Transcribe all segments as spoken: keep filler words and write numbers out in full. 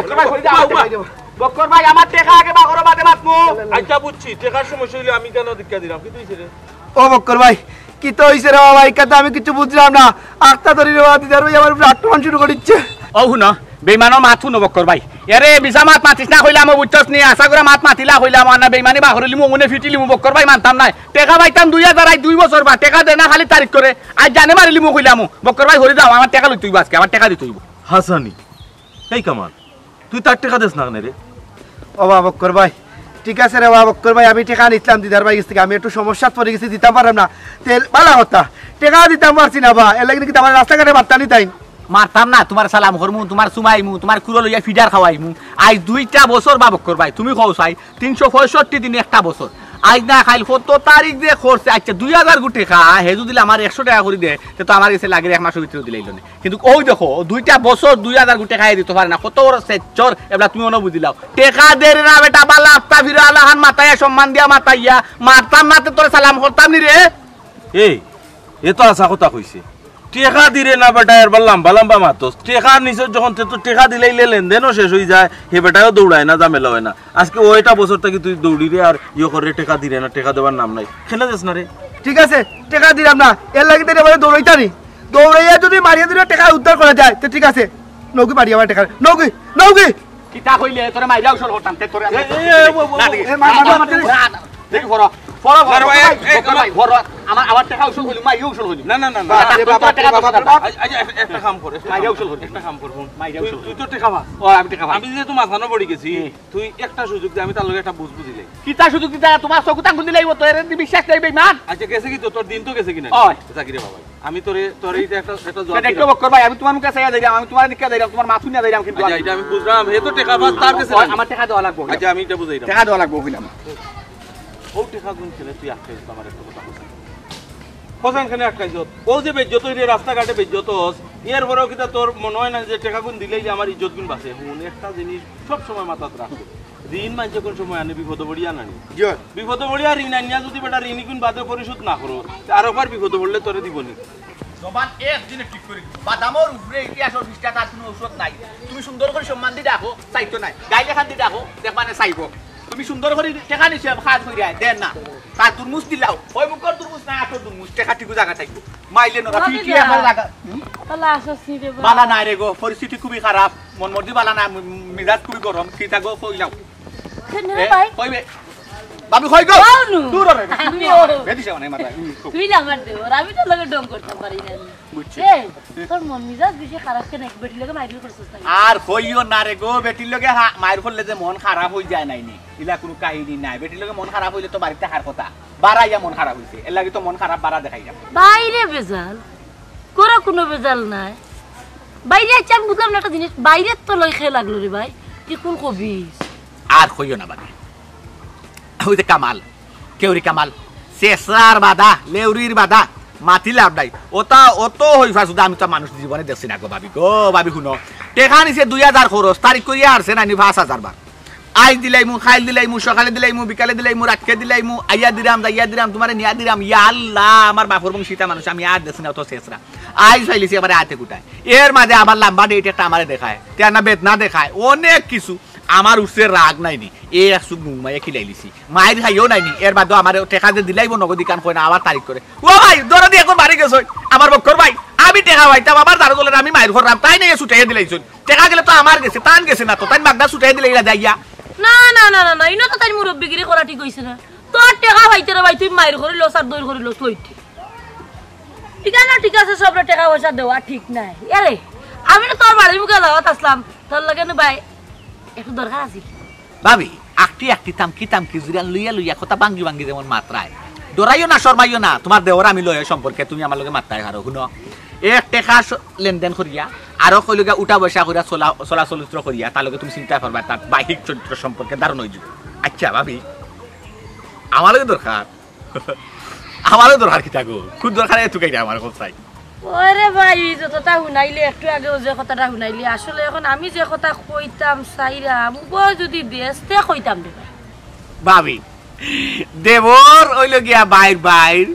বক্কর ভাই, হরি দা, আও, আও, আও। বক্কর ভাই, আমার টেকা আগে বার করো, বাদে মাতমু। আচ্ছা, বুঝছি, টেকার সমস্যা অইলে আমি কেনে ধিক্কা দিরাম? কিতা অইছে রে? ও বক্কর ভাই, কিতা অইছে রে বাবা? ইখান তো আমি কিচ্ছু বুঝলাম না। আখতা ধরি রে বাবা, দিদার ভাই আমার উপরে আক্রমণ শুরু করিচ্ছে। ও হুনো, বেইমানর মাত হুনো বক্কর ভাই। এরে মিছা মাত মাতিস না কইলাম, ও বুঝছস নি? আশা করা মাত মাতিলা কইলাম, আর না বেইমানি বার করিলিমু, অমনে ফিটিলিমু বক্কর ভাই, মানতাম নায়। টেকা পাইতাম দুই হাজার, আইজ দুই বছর বা টেকা দে না, খালি তারিখ করে। আইজ জানে মারিলিমু কইলামু। বক্কর ভাই, হরি দাও, আমার টেকা লইতে অইবো আজকে, আমার টেকা দিতে অইবো। হাসানি, এই কামাল, তুই তার টেকা দেস না কেনে রে? ও বা বক্কর ভাই, ঠিক আছে রে বা বক্কর ভাই, আমি টেকা নিছলাম দিদার ভাই গেছ থাকি, আমি একটু সমস্যাত পড়ি গেছি, দিতাম পারলাম না। তে ভালা কথা, টেকা দিতাম পারছি না বা, এর লাগি কিন্তু আমার রাস্তাঘাটে মারতা নি তাইন। মারতাম না, তুমার সালাম করমু, তুমার চুমাইমু, তুমার কুলো লইয়া ফিডার খাওয়াইমু। আইজ দুইটা বছর বা বক্কর ভাই, তুমি কও চাই, তিনশো পঁয়ষট্টি দিনে একটা বছর। আইজ না খাইল কত তারিখ যে করছে, আচ্ছা, দুই হাজার গু টেকা, হে যদি আমার একশো টেকা করি দে, তে তো আমার গেছে লাগের এক মাসর ভিতরে দিলাইলো নে। কিন্তু ওই দেখো, দুইটা বছর দুই হাজার গু টেকা খাইয়া দিতো পারে না, কত বড় সেচ্চর, এবলা তুমি অনো বুঝিলাও। টেকা দে রে না বেটা, বালা আত্তা ফিরা আলাহান মাতাইয়া, সম্মান দিয়া মাতাইয়া, মারতাম না তে তোরে সালাম করতাম নি রে। এই, এ তো হাছা কথা কইছে। টেকা দিরে না বেটা, এরবার লাম্বা লাম্বা মাতস। টেকা নিছস যখন, তে তো টেকা দিলাইলে লেনদেনও শেষ অইযায়, হে বেটায়ও দৌড়ায় না, ঝামেলা অয় না। আজকে অউ একটা বছর থাকি তুই দৌড়িরে আর ইয়ে কররে, টেকা দিরে না, টেকা দেবার নাম নাই। কেনে দেস না রে? ঠিক আছে, টেকা দিরাম না, এর লাগি তো এবারে দৌড়াইতা নি। দৌড়াইয়া যদি মারিয়া ধরিয়া টেকা উদ্ধার করা যায়, তে ঠিক আছে। নৌকি মারি আমার টেকা, নৌকি, নৌকি। কিতা কইলে? তোরে মাইরা উসল করতাম, তে তোরে আমি এ, এ, এ, ও, ও, ও, না, দেখি। এ, মার, মার, মার, মার, মার। না, না, দেখি, ফড়ো, ফড়ো, ফড়ো, ফড়ো, ভাই, এই, বক্কর এই, ভাই, ফড়ো। আমার, আমার টেকা উসল কইলি, মাইরা উসল কইলি। না, না, না, না। বাবা, বাবা, বাবা, বাবা। আজ, আজ এক-, একটা কাম কর, একটা মাইরা কাম উসল কর। করি। একটা কাম কর, হুন। মাইরা তুই, উসল তুই করি। তো টেকা পাস। ও, আমি টেকা পাই। আমি যেহেতু মাঝখানো পড়ি গেছি, হুম। তুই একটা সুযোগ দে, আমি তার লগে একটা বুঝ বুঝিলাই। কিতা সুযোগ দিতা? তোমার চকু তাঙ্গুল দিলাইবো তো, এর বিশ্বাস নাই বেইমান। আচ্ছা, গেছে কি তো? তোর দিন তো গেছে কি না? ওই। জাকিরে বাবা। আমি তোরে, তোরে এটা একটা, একটা জবাব এটা দেখো দিলাম। বক্কর ভাই, আমি তোমার মুখে চাইয়া যাইরাম, আমি তোমার দিকে যাইরাম, তোমার মাথুনিয়া যাইরাম কিন্তু আচ্ছা, আমি। এটা আমি বুঝলাম, হে তো টেকা পাস, তার গেছে ওই, নাই। আমার টেকা দেওয়া লাগবো, আচ্ছা, আমি এটা বুঝাইলাম। টেকা দেওয়া লাগবো, কইলাম। ও টেকা গুন খেলে তুই আটকাইছ, আমার একটা কথা কইছ। হোসেন খানে আটকাইছ। ও যে বেইজ্জত অইরে রাস্তাঘাটে বেইজ্জত অস, এর পরেও কিতা তোর মনে হয় না যে টেকা গুন দিলেই যে আমার ইজ্জত গুন বাঁচে? হুন, একটা জিনিস সব সময় মাথাত রাখ। ঋণ মানষে কোন সময় আনে? বিপদে পড়িয়া নানি। জি। বিপদে পড়িয়া ঋণ আনিয়া যদি বেটা ঋণী গুন বাদে পরিশোধ না করো, তে আরোবার বিপদে পড়লে তোরে দিব নি। জবান এক দিনে ঠিক করি দিব। বাদামর উপরে ইতিহাসর পৃষ্ঠা তার কোনো ঔষধ নাই। তুমি সুন্দর করি সম্মান দি ডাকো, চাইতো নাই। গাইলে খান দি ডাকো, দেখবা না চাইবো। তুমি সুন্দর করি টেকা নিছো, কাজ করিয়া দেন না। তার দুরমুজ দিলাও, ওই মুখর দুরমুজ না, আটর দুরমুজ, টেকা ঠিকু জাগা থাকবো। মাইলে নরা, পিটি এখন লাগা। হুম? বালা আছস নি রে বা? বালা নাই রে গো, পরিস্থিতি খুবই খারাপ। মন মর্জি বালা না, মি-, মিজাজ খুবই গরম। কিতা গো, কইলাও। কেনে এ, ভাই? কইবে। ভাবি, কই গো? কও নু। দূর রে। আমিও। বেদিছে মানে মাথা। হুম, কও। তুই না আমার দেওর, আমি তোর লগে ঢং করতাম পারি না। বুঝছি। এ, তোর মন মিজাজ বেশি খারাপ কেনে? বেটির লগে মাইর করছস না? আর কইও না রে গো, বেটির লগে হা-, মাইর করলে যে মন খারাপ অইযায় নাইনি, ইলা কুনু কাহিনী নাই। বেটির লগে মন খারাপ অইলে তো বাড়িত থাকার কথা। বারা আইয়া মন খারাপ অইছে, এর লাগি তো মন খারাপ বারা দেখাইলাম। বাইরে বেজাল, ঘরো কুনু বেজাল নাই। বাইরে আইছে, আমি বুঝলাম না একটা জিনিস, বাইরে তো লই খেয়ে লাগলো রে ভাই, তুই কোন কবিস? আর কইও না বাবা, ওই যে কামাল, কেউরি কামাল, চেসরার বাদা, লেউরির বাদা, মাতি লাভ নাই। ওটা অত হইফা শুধু আমি তো মানুষ জীবনে দেখছি না গো ভাবি, গো ভাবি হুনো, টেকা নিছে দুই হাজার খরচ, তারিখ করিয়া আরছে নানি পাঁচ হাজার বার। আইজ দিলাইমু, খাইল দিলাইমু, সকালে দিলাইমু, বিকালে দিলাইমু, রাতকে দিলাইমু, আইয়া দিরাম, যাইয়া দিরাম, তোমারে নিয়া দিরাম। ইয়া আল্লাহ, আমার বাপর বংশিতা মানুষ, আমি আর দেখছি না অত চেসরা। আইজ পাইলিছি এবারে আতে কুটায়। এর মাঝে আবার লাম্বা ডেট একটা আমারে দেখায়, তেনা বেদনা দেখায়, অনেক কিছু। আমার উঠছে রাগ নাইনি, এ এক চুপ ঘুমাইয়া খিলাইলিছি। মাইর খাইও নাইনি, এর বাদেও আমার টেকা যে দিলাইবো নগদ ইখান কয় না, আবার তারিখ করে। ও ভাই, ধরো দি এখন বাড়ি গেছে আমার বক্কর ভাই, আমি টেকা পাইতাম, আমার দারো দলের আমি মাইর করলাম, তাইন এ ছুটাইয়া দিলাইছইন। টেকা গেলে তো আমার গেছে, তান গেছে না তো, তাইন বাগদা ছুটাইয়া দিলে ইলা যাইয়া। না, না, না, না, না, ইনো তো তাইন মুরব্বিগিরি করা ঠিক অইছে না। তোর টেকা পাইতে রে ভাই, তুই মাইর করিলস আর দৌড় করিলস, লইতে। ঠিক আছে, ঠিক আছে, সবরে টেকা পয়সা দেওয়া ঠিক নাই। এরে, আমি না তোর বাড়ির মুখে যাওয়াত আসলাম, তোর লগে নু ভাই একটু দরকার আছে। ভাবি, আকটি আকটি তামকি তামকি জুড়ান লইয়া লইয়া কথা ভাঙ্গি ভাঙ্গি যেমন মাতরায়। ডরাইও না, শরমাইও না, তোমার দেওর আমি লয় সম্পর্কে তুমি আমার লগে মাততায় পারো। হুনো, এক টেকা স-, লেনদেন করিয়া, আরো কই লগে উঠা বসা করিয়া, চলা-, চলাচলিত্র করিয়া, তার লগে তুমি চিন্তা করবা, তার বাহিক চরিত্র সম্পর্কে ধারণা অইযিবো। আচ্ছা ভাবি, আমার লগে দরকার, আমারও দরকার কিতা গো? খুব দরকার, এ তুকাইরা আমার খুব চাই। ওরে ভাই, যতটা হুনাইলে, একটু আগেও যে কথাটা হুনাইলে, আসলে এখন আমি যে কথা কইতাম চাইরাম, উগো যদি দেশ, তে কইতাম রে ভাই। ভাবি, দেবর অইলো গিয়া বাইর বাইর,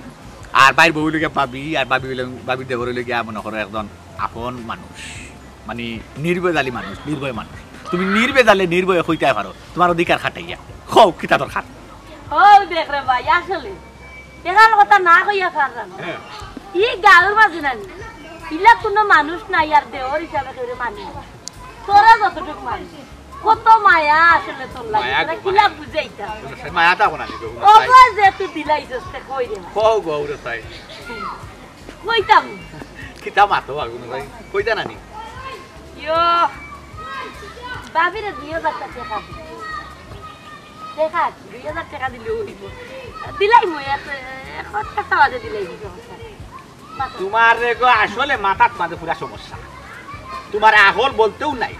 আর বাইর বউ অইলো গিয়া ভাবি, আর ভাবি অইলো, ভাবির দেবর অইলো গিয়া মনে করো একজন আপন মানুষ, মানে নির্ভেজালি মানুষ, নির্ভয় মানুষ। তুমি নির্ভেজালে নির্ভয়ে কইতায় পারো, তুমার অধিকার খাটাইয়া। কও, কিতা দরকার? ও দেখ রে ভাই, আসলে এখান কথা না কইয়া পারলাম না। ই গাঁওর মাঝে নানি, ইলা কুনু মানুষ নাই, আর দেওর হিসাবে কেউরে মানি না। তোরা যতটুক মানুষ, কত মায়া আসলে তোর লাগে, মায়া তোরা গো, কিলা মায়া। বুঝাইতা? মায়া তো এখন আনি দেবো না, তাই। অবায় যে তুই দিলাইছস, তে কই রে ভাই? কও গো, ওরে তাই। কইতাম। কিতা মাতো আগুন ভাই? কইতা নানি? ইয়ো, ভাবিরে দুই হাজার টেকা দি। টেকা, দুই হাজার টেকা দিলে অইবো। দিলাইমু, এক, এক হাপ্তা বাদে দিলাইমু। তুমার রে গো, আসলে মাথাত মাঝে পুরা সমস্যা। তুমার আহল বলতেউ নাই।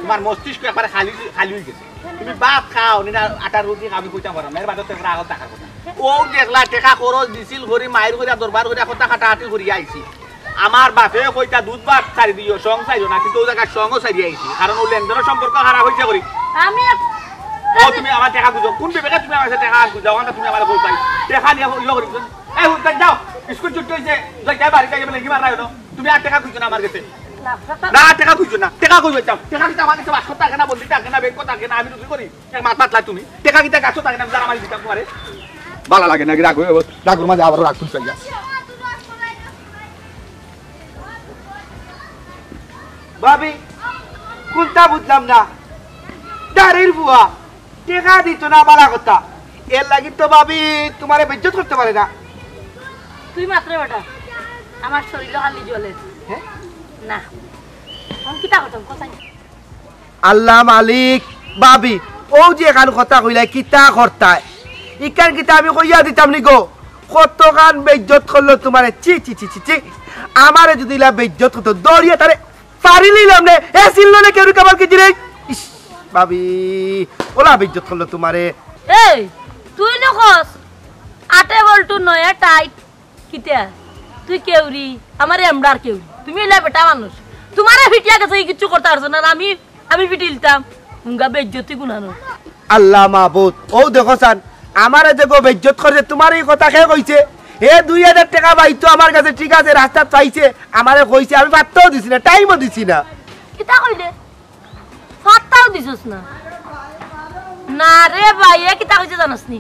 তুমার মস্তিষ্ক একবারে খালি, খালি অই গেছে। তুমি ভাত খাও নি না, আটার রুটি খাও, আমি কইতাম পারলাম না। এর বাদে তো একবার আহল থাকার কথা। ও দেখলা, টেকা খরচ দিছিল করি, মাইর করিয়া, দরবার করিয়া, কথা কাটাকাটি করিয়া আইছি। আমার বাপে কইতা দুধ ভাত ছাড়ি দিও, সং ছাড়িও না, কিন্তু ও জাগাত সঙ্গ ছাড়ি আইছি, কারণ ও লেনদেনর সম্পর্ক খারাপ অইছে করি। আমি এক- ও তুমি আমার টেকা খুজো, কোন বিবেকে তুমি আমার কাছে টেকা খুজো? ওখানে তুমি আমার বউ পাই, টেকা নিয়া ইয়ে করি। এই হুদ্দা যাও, স্কুল ছুটি অইছে, যাই যাই বাড়ি যাই, মানে কি মারা হলো? তুমি আর টেকা খুজো না আমার কাছে। না, না, টেকা খুজো না, টেকা খুজো যাও, টেকা কিন্তু আমার কাছে বাক্স থাকে না, বলতে থাকে না, ব্যাংক থাকে না, আমি রুজি করি। এক মাত মাতলা তুমি। টেকা কিতা গাছো থাকে না, আমি জানা মারি দিতাম তোমারে। ভালা লাগে না, রাগ অইবো, রাগর মাঝে আবার রাগ তুলছে গিয়া। ভাবি, কুনটা বুঝলাম না? দাড়ির বুয়া, টেকা দিত না, ভালা কথা। এর লাগি তো ভাবি তুমারে বেইজ্জত করতে পারে না। তুই মাতরে বেটা, আমার শরীরও খালি জ্বলে। হ্যাঁ? না, আমি কিতা করতাম, কোথায়? আল্লাহ মালিক, ভাবি, অউ যে এখান কথা কইলায়, কিতা করতায়? ইখান কিতা আমি কইয়া দিতাম নি গো? কতখান বেইজ্জত করলো তুমারে, ছি, ছি, ছি, ছি, ছি। আমারে যদি ইলা বেইজ্জত করতো, দৌড়িয়া তারে ফাড়ি লইলাম নে, এ চিল্লো নে কেউরি কামাল কি জিরে? ইস, ভাবি, ওলা বেইজ্জত করলো তুমারে। এই, তুই নু কস, আটে বল্টু নয়া টাইট। কিতা? তুই কেউরি, আমারে এমরার কেউরি। তুমি অইলা বেটা মানুষ। তুমারে ফিটিয়া গেছে, কিচ্ছু করতে পারছো না, আর আমি, আমি ফিটিলতাম। হুঙ্গা বেইজ্জতি গুনানো। আল্লাহ মাবুদ, অউ দেখো চান, আমারে যে গো বেইজ্জত করছে, তুমারে ই কথা কে কইছে? হে দুই হাজার টেকা পাইতো আমার কাছে, ঠিক আছে, রাস্তাত পাইছে, আমারে কইছে, আমি পাত্তাও দিছি না, টাইমও দিছি না। কিতা কইলে? পাত্তাও দিছস না। না রে ভাই, এ কিতা কইছে জানোস নি?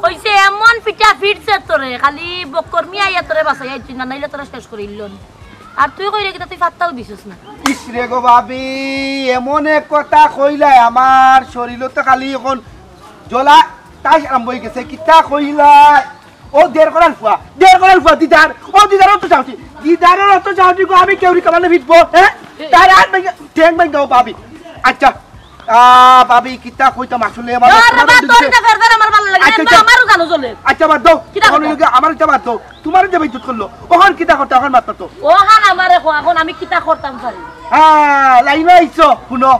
কইছে এমন ফিটা ফিটছে তোরে, খালি বক্কর মিয়া আইয়া তোরে বাঁচাইয়া আইছে না, নাইলে তোরে শেষ করি ইল্লন। আর তুই কইরে কিতা, তুই পাত্তাও দিছস না। ইস রে গো ভাবি, এমন এক কথা কইলায়, আমার শরীরও তো খালি এখন জ্বলা তাই আরম্ভ অই গেছে। কিতা কইলায়? ও দের করার ফুয়া, দের করার ফুয়া দিদার, ও দিদার অত সাহসী, দিদারর অত সাহসী গো, আমি কেউরি কামালে ফিটবো, হ্যাঁ? তার আর ভাই, ঠ্যাং ভাই দাও ভাবি। আচ্ছা, আ, ভাবি, কিতা কইতাম আসলে, আমার তোর বাবা, তোর দিকে। ইটা ফের ফের আমার ভালা লাগে না, আচ্ছা, আচ্ছা। আমারও জানো চলে। আচ্ছা, বাদ দাও। কিতা এখন কথা? অইলো কি, আমার ইটা বাদ দাও। তুমারে যে বেইজ্জত করলো, ওখান কিতা করতে, ওখান মাত মাতো। ওখান আমারে কও, এখন আমি কিতা করতাম পারি? হ্যাঁ, লাইনো আইছো, হুনো।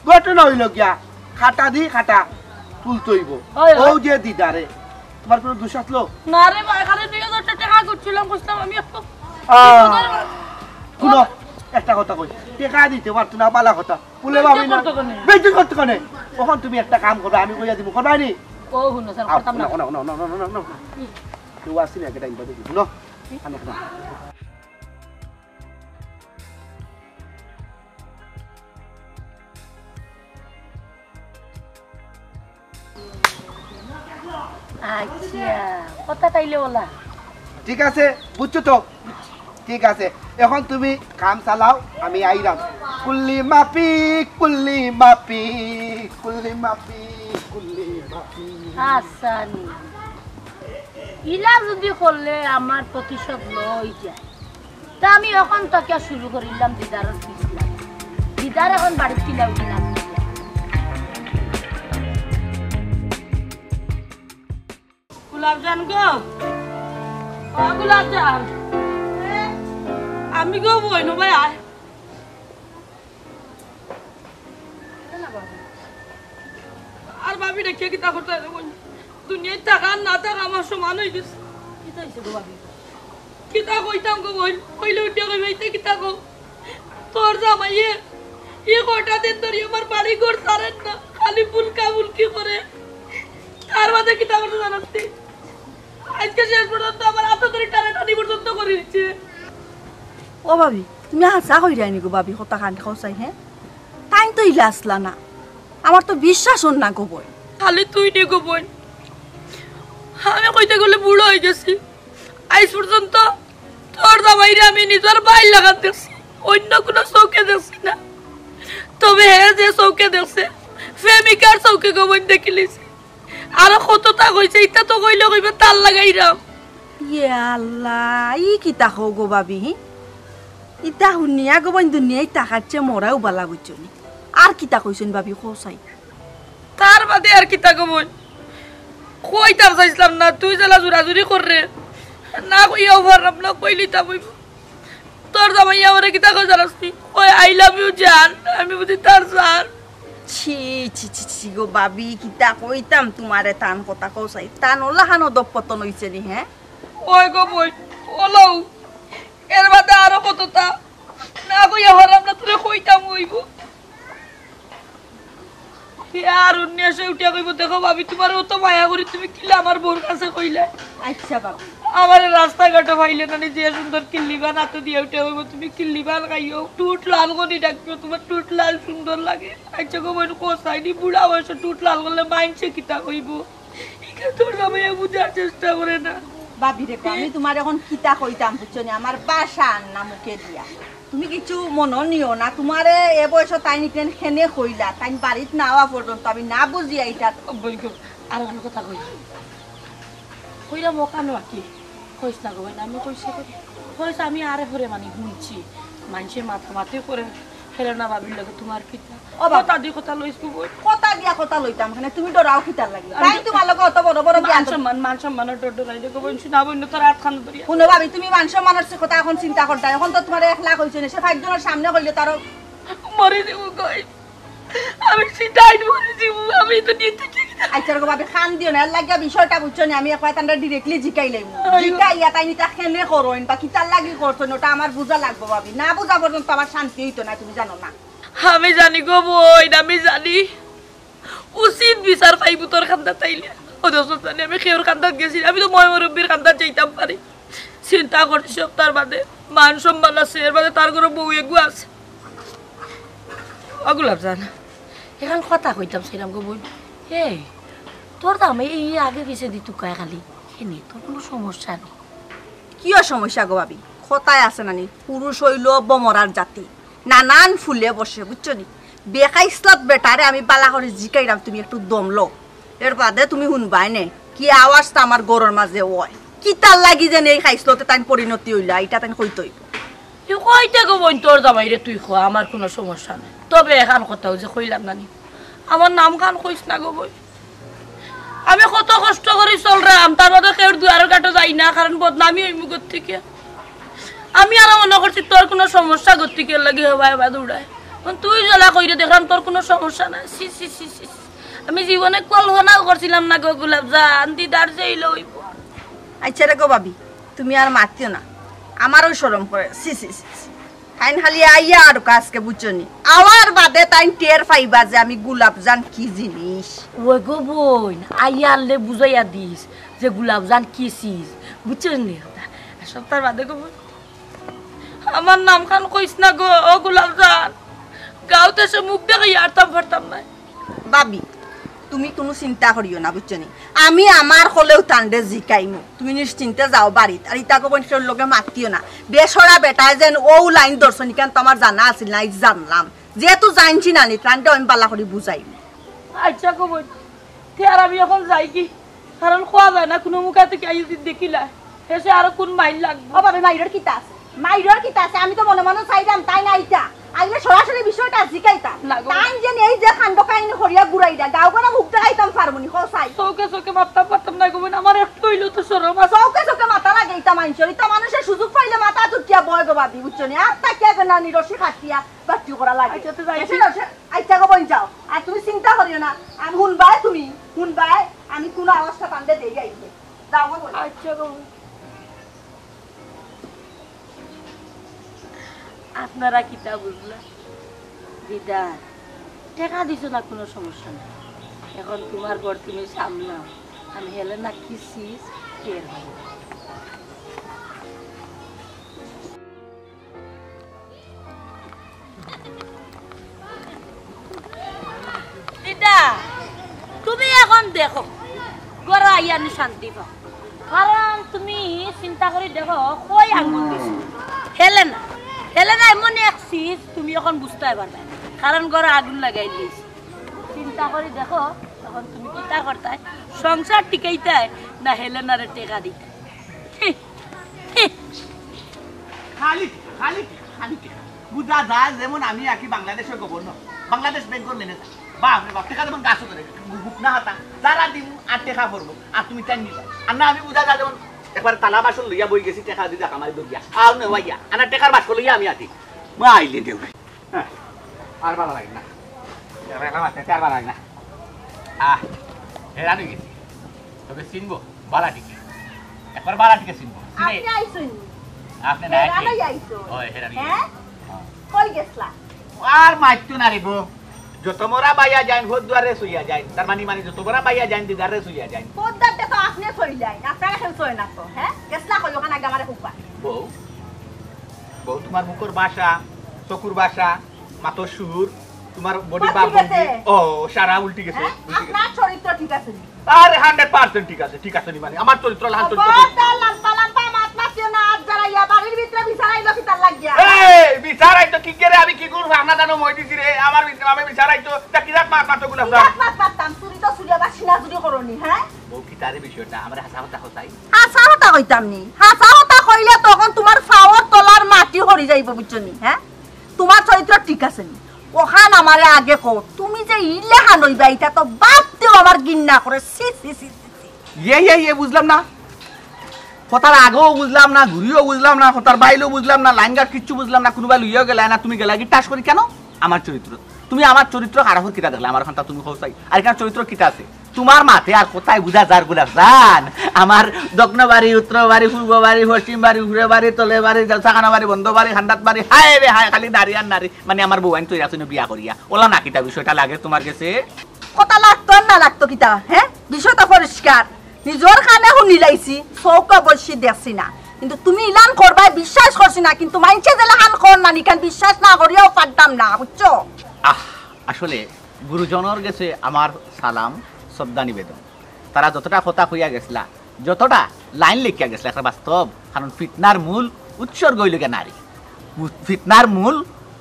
ঘটনা অইলো গিয়া, খাটা দি খাটা তুলতে অইবো। অয়, অয়। অউ যে দিদারে, তুমার কুনু দুষ আছলো? না রে ভাই, খালি দুই হাজার টেকা খুজছিলাম, খুজতাম আমি একটু। আহ, হুনো, একটা কথা কই, টেকা দিতে পারতো না, ভালা কথা। বুলে ভাবি না। বেইজ্জত করতো কেনে? বেইজ্জত করতো কেনে? অখন তুমি একটা কাম করবা, আমি কইয়া দিমু, করবায় নি? ও, হুনো, স্যার, আও, করতাম না। হুনো, হুনো, হুনো। কেউ আছইন না, একটা টাইম পাবে, হুনো। আনো, হুনো। আচ্ছা, কথা তাইলে ওলা। ঠিক আছে, বুঝছো তো? ঠিক আছে, এখন তুমি কাম চালাও, আমি আইরাম। কুল্লি মাফিক, কুল্লি মাফিক, কুল্লি মাফিক, কুল্লি মাফিক। আচ্ছা, নি। ইলা যদি করলে আমার প্রতিশোধ লই যায়। তা আমি অখন থাকিয়া শুরু করিলাম দিদারর পিছলা। দিদার এখন বাড়িত কিলা উঠি না। গোলাপজান গো, ও গোলাপজান, আমি গো বইনু ভাই আয়। আর ভাবি রে, কে কিতা করতে রে বইন? দুনিয়াত থাকা আর না থাকা আমার সমান অই গেছে। কিতা অইছে গো ভাবি? কিতা কইতাম গো বইন, কইলে উঠিয়া কইবা, "ইতা কিতা কও?" তোর জামাইয়ে ই কটা দিন ধরি আমার বাড়ি ঘর ছাড়ের না, খালি ফুলকা ফুলকি করে। তার বাদে কিতা করছে জানোস নি? আইজকে শেষ পর্যন্ত আমার আতো ধরি টানাটানি পর্যন্ত করি দিছে। ও ভাবি, তুমি হাছা কইরায় নি গো ভাবি, কথা খান কওছাই, হে? তাইন তো ইলা আছলা না, আমার তো বিশ্বাস অর না গো বইন। খালি তুই নি গো বইন, আমি কইতে গেলে বুড়া অই গেছি। আইজ পর্যন্ত তোর জামাইরে আমি নিজর ভাইর লাখান দেখছি, অইন্য কুনু চউখে দেখছি না। তবে হে যে চউখে দেখছে, প্রেমিকার চউখে গো বইন দেখিলিছে। আরো কততা কইছে, ইতা তো কইলে কইবা তার লাগাইরাম। ইয়ে আল্লা, ই কিতা কও গো ভাবি, হি? ইতা হুনিয়া গো বইন দুনিয়াত থাকার চেয়ে মরাউ ভালা বুঝছো নি। আর কিতা কইছইন ভাবি, কওছাই? তার বাদে আর কিতা কমু? কইতাম চাইছলাম না, তুই যেলা জুরাজুরি কররে, না কইয়াও পারলাম না, কইলিতাম অইবো। তোর জামাইয়ে আমারে কিতা কয় জানোস নি? কয়, "I love you জান।" আমি বুঝি তার জান। ছি, ছি, ছি, ছি গো ভাবি, কিতা কইতাম তুমারে, তান কথা কওছাই, তান অলাখান অধঃপতন অইছে নি, হে? ওই গো বইন, অলাউ, এর বাদে আরো কততা, না কইয়া পারলাম না, তোরে কইতাম অইবো। হে আর উনিশে উঠিয়া কইবো, "দেখো ভাবি, তুমারে অত মায়া করি, তুমি কিলা আমার বউর কাছে কইলায়?" আচ্ছা বাবা। আমারে রাস্তাঘাটো পাইলে নানি যে সুন্দর কিল্লিবান আতো দিয়া উঠিয়া কইবো, "তুমি কিল্লিবান খাইও, টুট লাল করি ডাকিও, তুমার টুট লাল সুন্দর লাগে।" আচ্ছা গো বইন, কওছাই নি, বুড়া বয়সে টুট লাল করলে মাইনষে কিতা কইবো? ইটা তোর জামাইয়ে বুঝার চেষ্টা করে না। ভাবি রে, আমি তুমারে অখন কিতা কইতাম, বুঝছো নি? আমার ভাষা আর না মুখে দিয়া। তুমি কিচ্ছু মনো নিও না, তুমারে এ বয়সো তাইন ইতেন কেনে কইলা, তাইন বাড়িত না আওয়া পর্যন্ত আমি না বুঝিয়া ইতা। বইন গো, আর অখন কথা কই। কইরাম অখানো আর কি। কইস না গো বইন, আমি কইছি করি। কইস আমি আরে পরে মানি হুনছি। মাইনষে মাতামাতি করে, হেলেনা ভাবির লগে তুমার কিতা? ও বাবা। কথা দি কথা লইস গো বইন। কথা দিয়া কথা লইতাম, কেনে তুমি ডরাও কিতার লাগি? আমি তাইন তো তুমার লগে অত বড় বড় মান বিয়াদব। সম্মান, মান সম্মানর ডর ডরাই দে গো বইন, শুনা বইন, তোর আতখান ধরিয়া। হুনো ভাবি, তুমি মান সম্মানর সে কথা অখন চিন্তা করতায়, অখন তো তুমারে এক লাখ অইছে না, সে পাঁচজনর সামনে কইলে তারও মরি দিমু কই। আমি সিটাইট মরি দিমু, আমি তো নিতে চাই না। আচ্ছা গো ভাবি, কান্দিও না, এর লাগিয়া বিষয়টা বুঝছো নি, আমি একবার তানরে directly জিকাইলাইমু। আইও। জিকাইয়া তাইন ইতা কেনে করইন বা কিতার লাগি করছইন, ওটা আমার বুঝা লাগবো ভাবি। না বুঝা পর্যন্ত আমার শান্তি অইতো না, তুমি জানো না। আমি জানি গো বইন, আমি জানি। উচিত বিচার পাইবো তোর কান্দাত আইলে। ও দোস্ত জানি আমি কেউর কান্দাত গেছি, আমি তো ময় মুরব্বির কান্দাত যাইতাম পারি। চিন্তা করিস সব তার বাদে। মান সম্মান আছে, এর বাদে তার ঘরো বউ এগু আছে। ও গোলাপজান, এখান কথা কইতাম চাইলাম গো বইন। এই, তোর দাম এই আগে পিছে দি তুকায় খালি। কেনে, তোর কুনু সমস্যা নাই? কিও সমস্যা গো ভাবি? কথায় আছে নানি, পুরুষ অইলো বমরার জাতি, নানান ফুলে বসে, বুঝছো নি? বেখাইছলত বেটারে আমি বালা করি জিকাইরাম, তুমি একটু দম লও, এর বাদে তুমি হুনবায় নে কি আওয়াজটা আমার ঘরর মাঝে অয়, কিতার লাগি যেন এই খাইছলতে তাইন পরিণতি অইলা, ইটা তাইন কইতে অইবো। এ কইতে গো বইন, তোর জামাইরে তুই কো, আমার কুনু সমস্যা নাই। তবে এখান কথাও যে কইলাম নানি, আমার নাম খান কইস না গো বইন। আমি কত কষ্ট করি চলরাম, তার বাদে কেউর দুয়ারো ঘাটো যাই না, কারণ বদনামি অইমু গতিকে। আমি আরো মনো করছি তোর কুনু সমস্যা গতিকে লাগি হবা হবা দৌড়ায়। এখন তুই যেলা কইরে দেখরাম তোর কুনু সমস্যা নাই। ছি, ছি, ছি, ছি, ছি। আমি জীবনে কল্পনাও করছিলাম না গো গোলাপজান, দিদার যে ইলা অইবো। আচ্ছা রে গো ভাবি, তুমি আর মাতিও না, আমারও শরম করে। ছি, ছি, ছি, ছি। তাইন খালি আইয়া আর আজকে বুঝছো নি, আওয়ার বাদে তাইন টের পাইবা যে আমি গোলাপজান কি জিনিস। ওই গো বইন, আইয়া আনলে বুঝাইয়া দিস যে গোলাপজান কি চিজ, বুঝছো নি কথা? সপ্তাহের বাদে গো বইন, আমার নাম খান কইস না গো, ও গোলাপজান, গাউত এসে মুখ দেখাইয়া আরতাম পারতাম না। ভাবি, তুমি কুনু চিন্তা করিও না, বুঝছো নি? আমি আমার কলেউ তানরে জিকাইমু। তুমি নিশ্চিন্তে যাও বাড়িত। আর ইতা গো বইন কেউর লগে মাতিও না। বেসরা বেটায় যেন অউ লাইন ধরছইন, ইখান তো আমার জানা আছিল না, আইজ জানলাম। যেহেতু জানছি নানি, তানরে আমি বালা করি বুঝাইমু। আচ্ছা গো বইন, তে আর আমি এখন যাই কি? কারণ কওয়া যায় না, কুনু মুখা থাকি আইজ দেখিলা। হেষে আরো কুন মাইর লাগবো? ও ভাবি, মাইরর কিতা আছে? মাইরর কিতা আছে? আমি তো মনে মনে চাইরাম তাইন আইতা। আইলে সরাসরি বিষয়টা জিকাইতাম। না গো। তাইন যেন এই যে কাণ্ড কাহিনী করিয়া ঘুরাইরা, গাঁও গড়া মুখ দেখাইতাম পারমু নি, কও চাই। চউখে চউখে মাততাম পারতাম না গো বইন, আমার একটু অইলেও তো শরম আছে। চউখে চউখে মাতা লাগে ইতা মানষর, ইতা মানুষে সুযোগ পাইলে মাথাত উঠিয়া বয় গো ভাবি, বুঝছো নি? আর তাকিয়া যে নানি রশি কাটিয়া বাট্টি করা লাগে। আচ্ছা, তো যাই। এসে রশি, আচ্ছা গো বইন যাও, আর তুমি চিন্তা করিও না, আমি হুনবায় তুমি, হুনবায়, আমি কুনু আওয়াজটা তানরে দেই আইবে। যাও গো বইন। আচ্ছা গো বইন। আপনারা কিতা বুঝলা? দিদা, টেকা দিছো না, কুনু সমস্যা নাই। এখন তুমার ঘর তুমি সামলাও, আমি হেলেনা কি চিজ টের হই। দিদা, তুমি এখন দেখো, ঘরো আইয়া নি শান্তি পাও। কারণ তুমি চিন্তা করি দেখো, কই আঙ্গুল দিছো। হেলেনা, হেলেনা এমন এক চিজ তুমি এখন বুঝতায় পারবায়। কারণ ঘরো আগুন লাগাই দিছে। চিন্তা করি দেখো, এখন তুমি কিতা করতায়, সংসার টিকাইতায় না হেলেনারে টেকা দিতায়। হি, হি। খালি টেকা, খালি টেকা, খালি টেকা। বুঝা যায় যেমন আমি আছি বাংলাদেশর গভর্নর, বাংলাদেশ ব্যাংকর ম্যানেজার। বাপ রে বাপ, টেকা যেমন গাছো ধরে, বুক না হাতা, যারা দিমু আর টেকা পড়বো, আর তুমি টাইম নিবা। আর না আমি বুঝা যায় যেমন একবার তালা বাসন লইয়া বই গেছি, টেকা দিদা কামাই দরিয়া, আর নেওয়াইয়া, আনা টেকার বাক্স লইয়া আমি আছি। মা আইলে দেও। হ্যাঁ, আর ভালা লাগে না। এবার আমার মাথায় আর ভালা লাগে না। আহ, হেরান অই গেছি। তবে চিনবো, বালা টিকে। একবার বালা টিকে চিনবো। চিনে? আপনি আইছইন? আপনি না হেরান আইছইন? অই আইছইন। ওই, হেরান অই হ্যাঁ? গেছি। হ্যাঁ। কই গেছলা? আর মাইতো না রে গো। যত মরা বাইয়া যাইন, ভোট দুয়ারে শুইয়া যাইন। তার মানে, মানে যত মরা বাইয়া যাইন, দিদারে শুইয়া যাইন। ভোট দুয়ারটা তো আপনি শুইলাইন। আপনারা কেউ শুয়ে না তো, হ্যাঁ? গেছলা কই ওখানে আগে আমারে হুকা। বউ, বউ, তোমার মুখর ভাষা, চকুর ভাষা, মাতর সুর, তোমার বডি বা ভঙ্গি, ও, সারা উল্টি গেছে, হ্যাঁ? উল্টি গেছে। আপনার চরিত্র ঠিক আছে নি? আরে, হান্ড্রেড পার্সেন্ট ঠিক আছে, ঠিক আছে নি মানে? আমার চরিত্র লাহান চরিত্র। খবরদার, লাম্পা লাম্পা মাত মাতিও না, আত জ্বালাইয়া বাড়ির ভিতরে বিচার আইলো কিতার লাগিয়া? এই, বিচার আইতো কি করে? আমি কি করবো? আপনার জানো মই দিছি রে, আমার ভিতরে আমি বিচার আইতো, তা কি জাত মাত মাতো গুলা? কি জাত মাত মাততাম? চুরি তো চুরি, আবার সিনা চুরি করো নি, হ্যাঁ? বউ, কিতা রে বিষয়টা? আমার হাছা কথা কইতাই। হাছা কথা কইতাম নি? হাছা কথা কইলে তখন তোমার পাওর তলার মাটি হরি যাইব, বুঝছো নি? হ্যাঁ, তোমার চরিত্র ঠিক আছে নি? ওখান আমারে আগে কও, তুমি যে ইলেহান অইবা, ইটা তো ভাবতেও আমার ঘিন্না করে। ছি, ছি, ছি, ছি, ছি। ইয়ে, ইয়ে, ইয়ে, বুঝলাম না। কথার আগেও বুঝলাম না, ঘুরিও বুঝলাম না, কথার বাইলেও বুঝলাম না, লাইন গার্ড কিচ্ছু বুঝলাম না, কোনোবায় লইয়াও গেলায় না, তুমি গেলায় গি টাস করি কেন? আমার চরিত্র, তুমি আমার চরিত্র খারাপ কিতা দেখলায়? আমার খানটা তুমি কও চাই। আর এখানে চরিত্র কিতা আছে? তোমার মাতে আর কথায় বুঝা যার গুলা জান। আমার দক্ষিণ বাড়ি, উত্তর বাড়ি, পূর্ব বাড়ি, পশ্চিম বাড়ি, উপরে বাড়ি, তলে বাড়ি, জলসাখানা বাড়ি, বন্ধ বাড়ি, খান্দাত বাড়ি, হায় রে হায়, খালি নারী আর নারী। মানে আমার বউয়াইন তো আছে বিয়া করিয়া। ওলা না কিতা বিষয়টা লাগে তোমার গেছে? কথা লাগতো আর না লাগতো কিতা, হ্যাঁ? বিষয় তো পরিষ্কার। নিজর কানে হুনিলাইছি, চউখ অবশ্যই দেখছি না। কিন্তু তুমি ইলান করবায় বিশ্বাস করছি না, কিন্তু মাইনষে যেলাখান কর না, নিখান বিশ্বাস না করিয়াও পারতাম না, বুঝছো? আহ, আসলে গুরুজনর গেছে আমার সালাম, শ্রদ্ধা নিবেদন। তারা যতটা কথা কইয়া গেছলা, যতটা লাইন লেখিয়া গেছলা, একটা বাস্তব। কারণ ফিতনার মূল উৎসর্গ অইল গিয়া নারী। ফিতনার মূল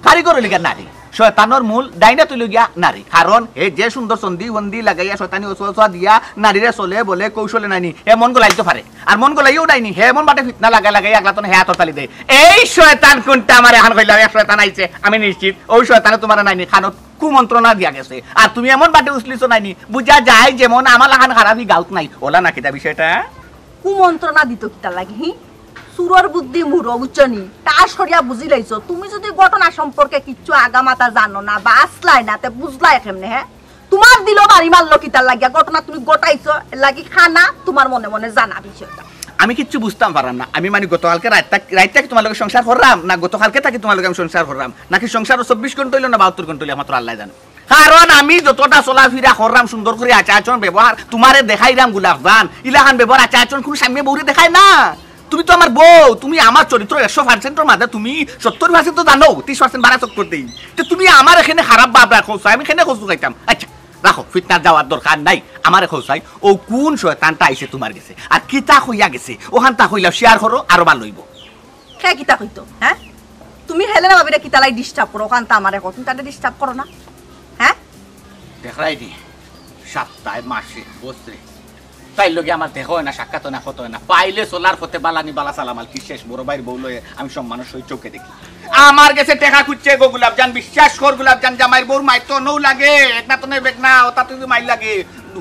কারিগর অইল গিয়া নারী। শয়তানর মূল ডাইনাত অইল গিয়া নারী। কারণ হে যে সুন্দর সন্ধি ফন্দি লাগাইয়া শয়তানি ওয়াসওয়াসা দিয়া নারীরে চলে বলে কৌশলে নাইনি, হে মন গলাইতো পারে। আর মন গলাইও নাইনি, হে এমন বাটে ফিতনা লাগাই লাগাই একলা তনে হে আতর তালি দেয়। এই শয়তান কোনটা আমার এখন কইলাম, এক শয়তান আইছে, আমি নিশ্চিত ওই শয়তানে তোমার নাইনি খানো কুমন্ত্রণা দিয়া গেছে। আর তুমি এমন বাটে উছলিছো নাইনি, বুঝা যায় যেমন আমার লাখান খারাপই গাউত নাই। ওলা না কিতা বিষয়টা? কুমন্ত্রণা দিত কিতা লাগি, হি? চুরর বুদ্ধি মুরো, বুঝছো নি? টাস করিয়া বুঝিলাইছো। তুমি যদি ঘটনা সম্পর্কে কিচ্ছু আগামাতা জানো না বা আসলায় না, তে বুঝলায় কেমনে, হ্যাঁ? তোমার দিলো বাড়ি মারলো কিতার লাগিয়া? ঘটনা তুমি ঘটাইছো, এর লাগি খানা তোমার মনে মনে জানা বিষয়টা। আমি কিচ্ছু বুঝতাম পারলাম না। আমি মানে গতকালকে রাইত থাক-, রাইত থাকি তোমার লগে সংসার করলাম, না গতকালকে থাকি তোমার লগে আমি সংসার করলাম, নাকি সংসার চব্বিশ ঘন্টা অইলো না বাহাত্তর ঘন্টা অইলো, একমাত্র আল্লায় জানে। কারণ আমি যতটা চলাফিরা করলাম, সুন্দর করি আচার আচরণ ব্যবহার, তোমারে দেখাইলাম গোলাপ জান, ইলাখান ব্যবহার আচার আচরণ কোনো সামনে বউরে দেখায় না। তুমি তো আমার বউ, তুমি আমার চরিত্র একশো পার্সেন্টর মাঝে তুমি সত্তর পার্সেন্ট তো জানো, ত্রিশ পার্সেন্ট বাড়া চক্কর দেই। তো তুমি আমার এখানে খারাপ ভাব রাখো, আমি এখানে কচু খাইতাম। আচ্ছা, রাখো, ফিতনার যাওয়ার দরকার নাই। আমারে কও চাই, ও কোন শয়তানটা আইছে তোমার গেছে? আর কিতা কইয়া গেছে? ওখানটা কইলাও, শেয়ার করো, আরো ভালো অইবো। কে কিতা কইতো, হ্যাঁ? তুমি হেলেনা ভাবিরে কিতালাই ডিস্টার্ব করো, ওখানটা আমারে কও, তুমি তারে ডিস্টার্ব করো না, হ্যাঁ? দেখরায়নি, সপ্তাহে, মাসে, বছরে তাইর লগে আমার দেখা অয় না, সাক্ষাৎ অয় না, কথা অয় না। পাইলে চলার পথে বালানি বালা সালাম আলকি শেষ, বড় ভাইর বউ লয়ে আমি সম্মানর সহিত চোখে দেখি। আমার গেছে টেকা খুঁজছে গো গোলাপজান, বিশ্বাস কর গোলাপজান, জামাইর বউর মাইর তো নৌ লাগে, এক না তো নয় বেগ না, ওটা তুই মাইর লাগে,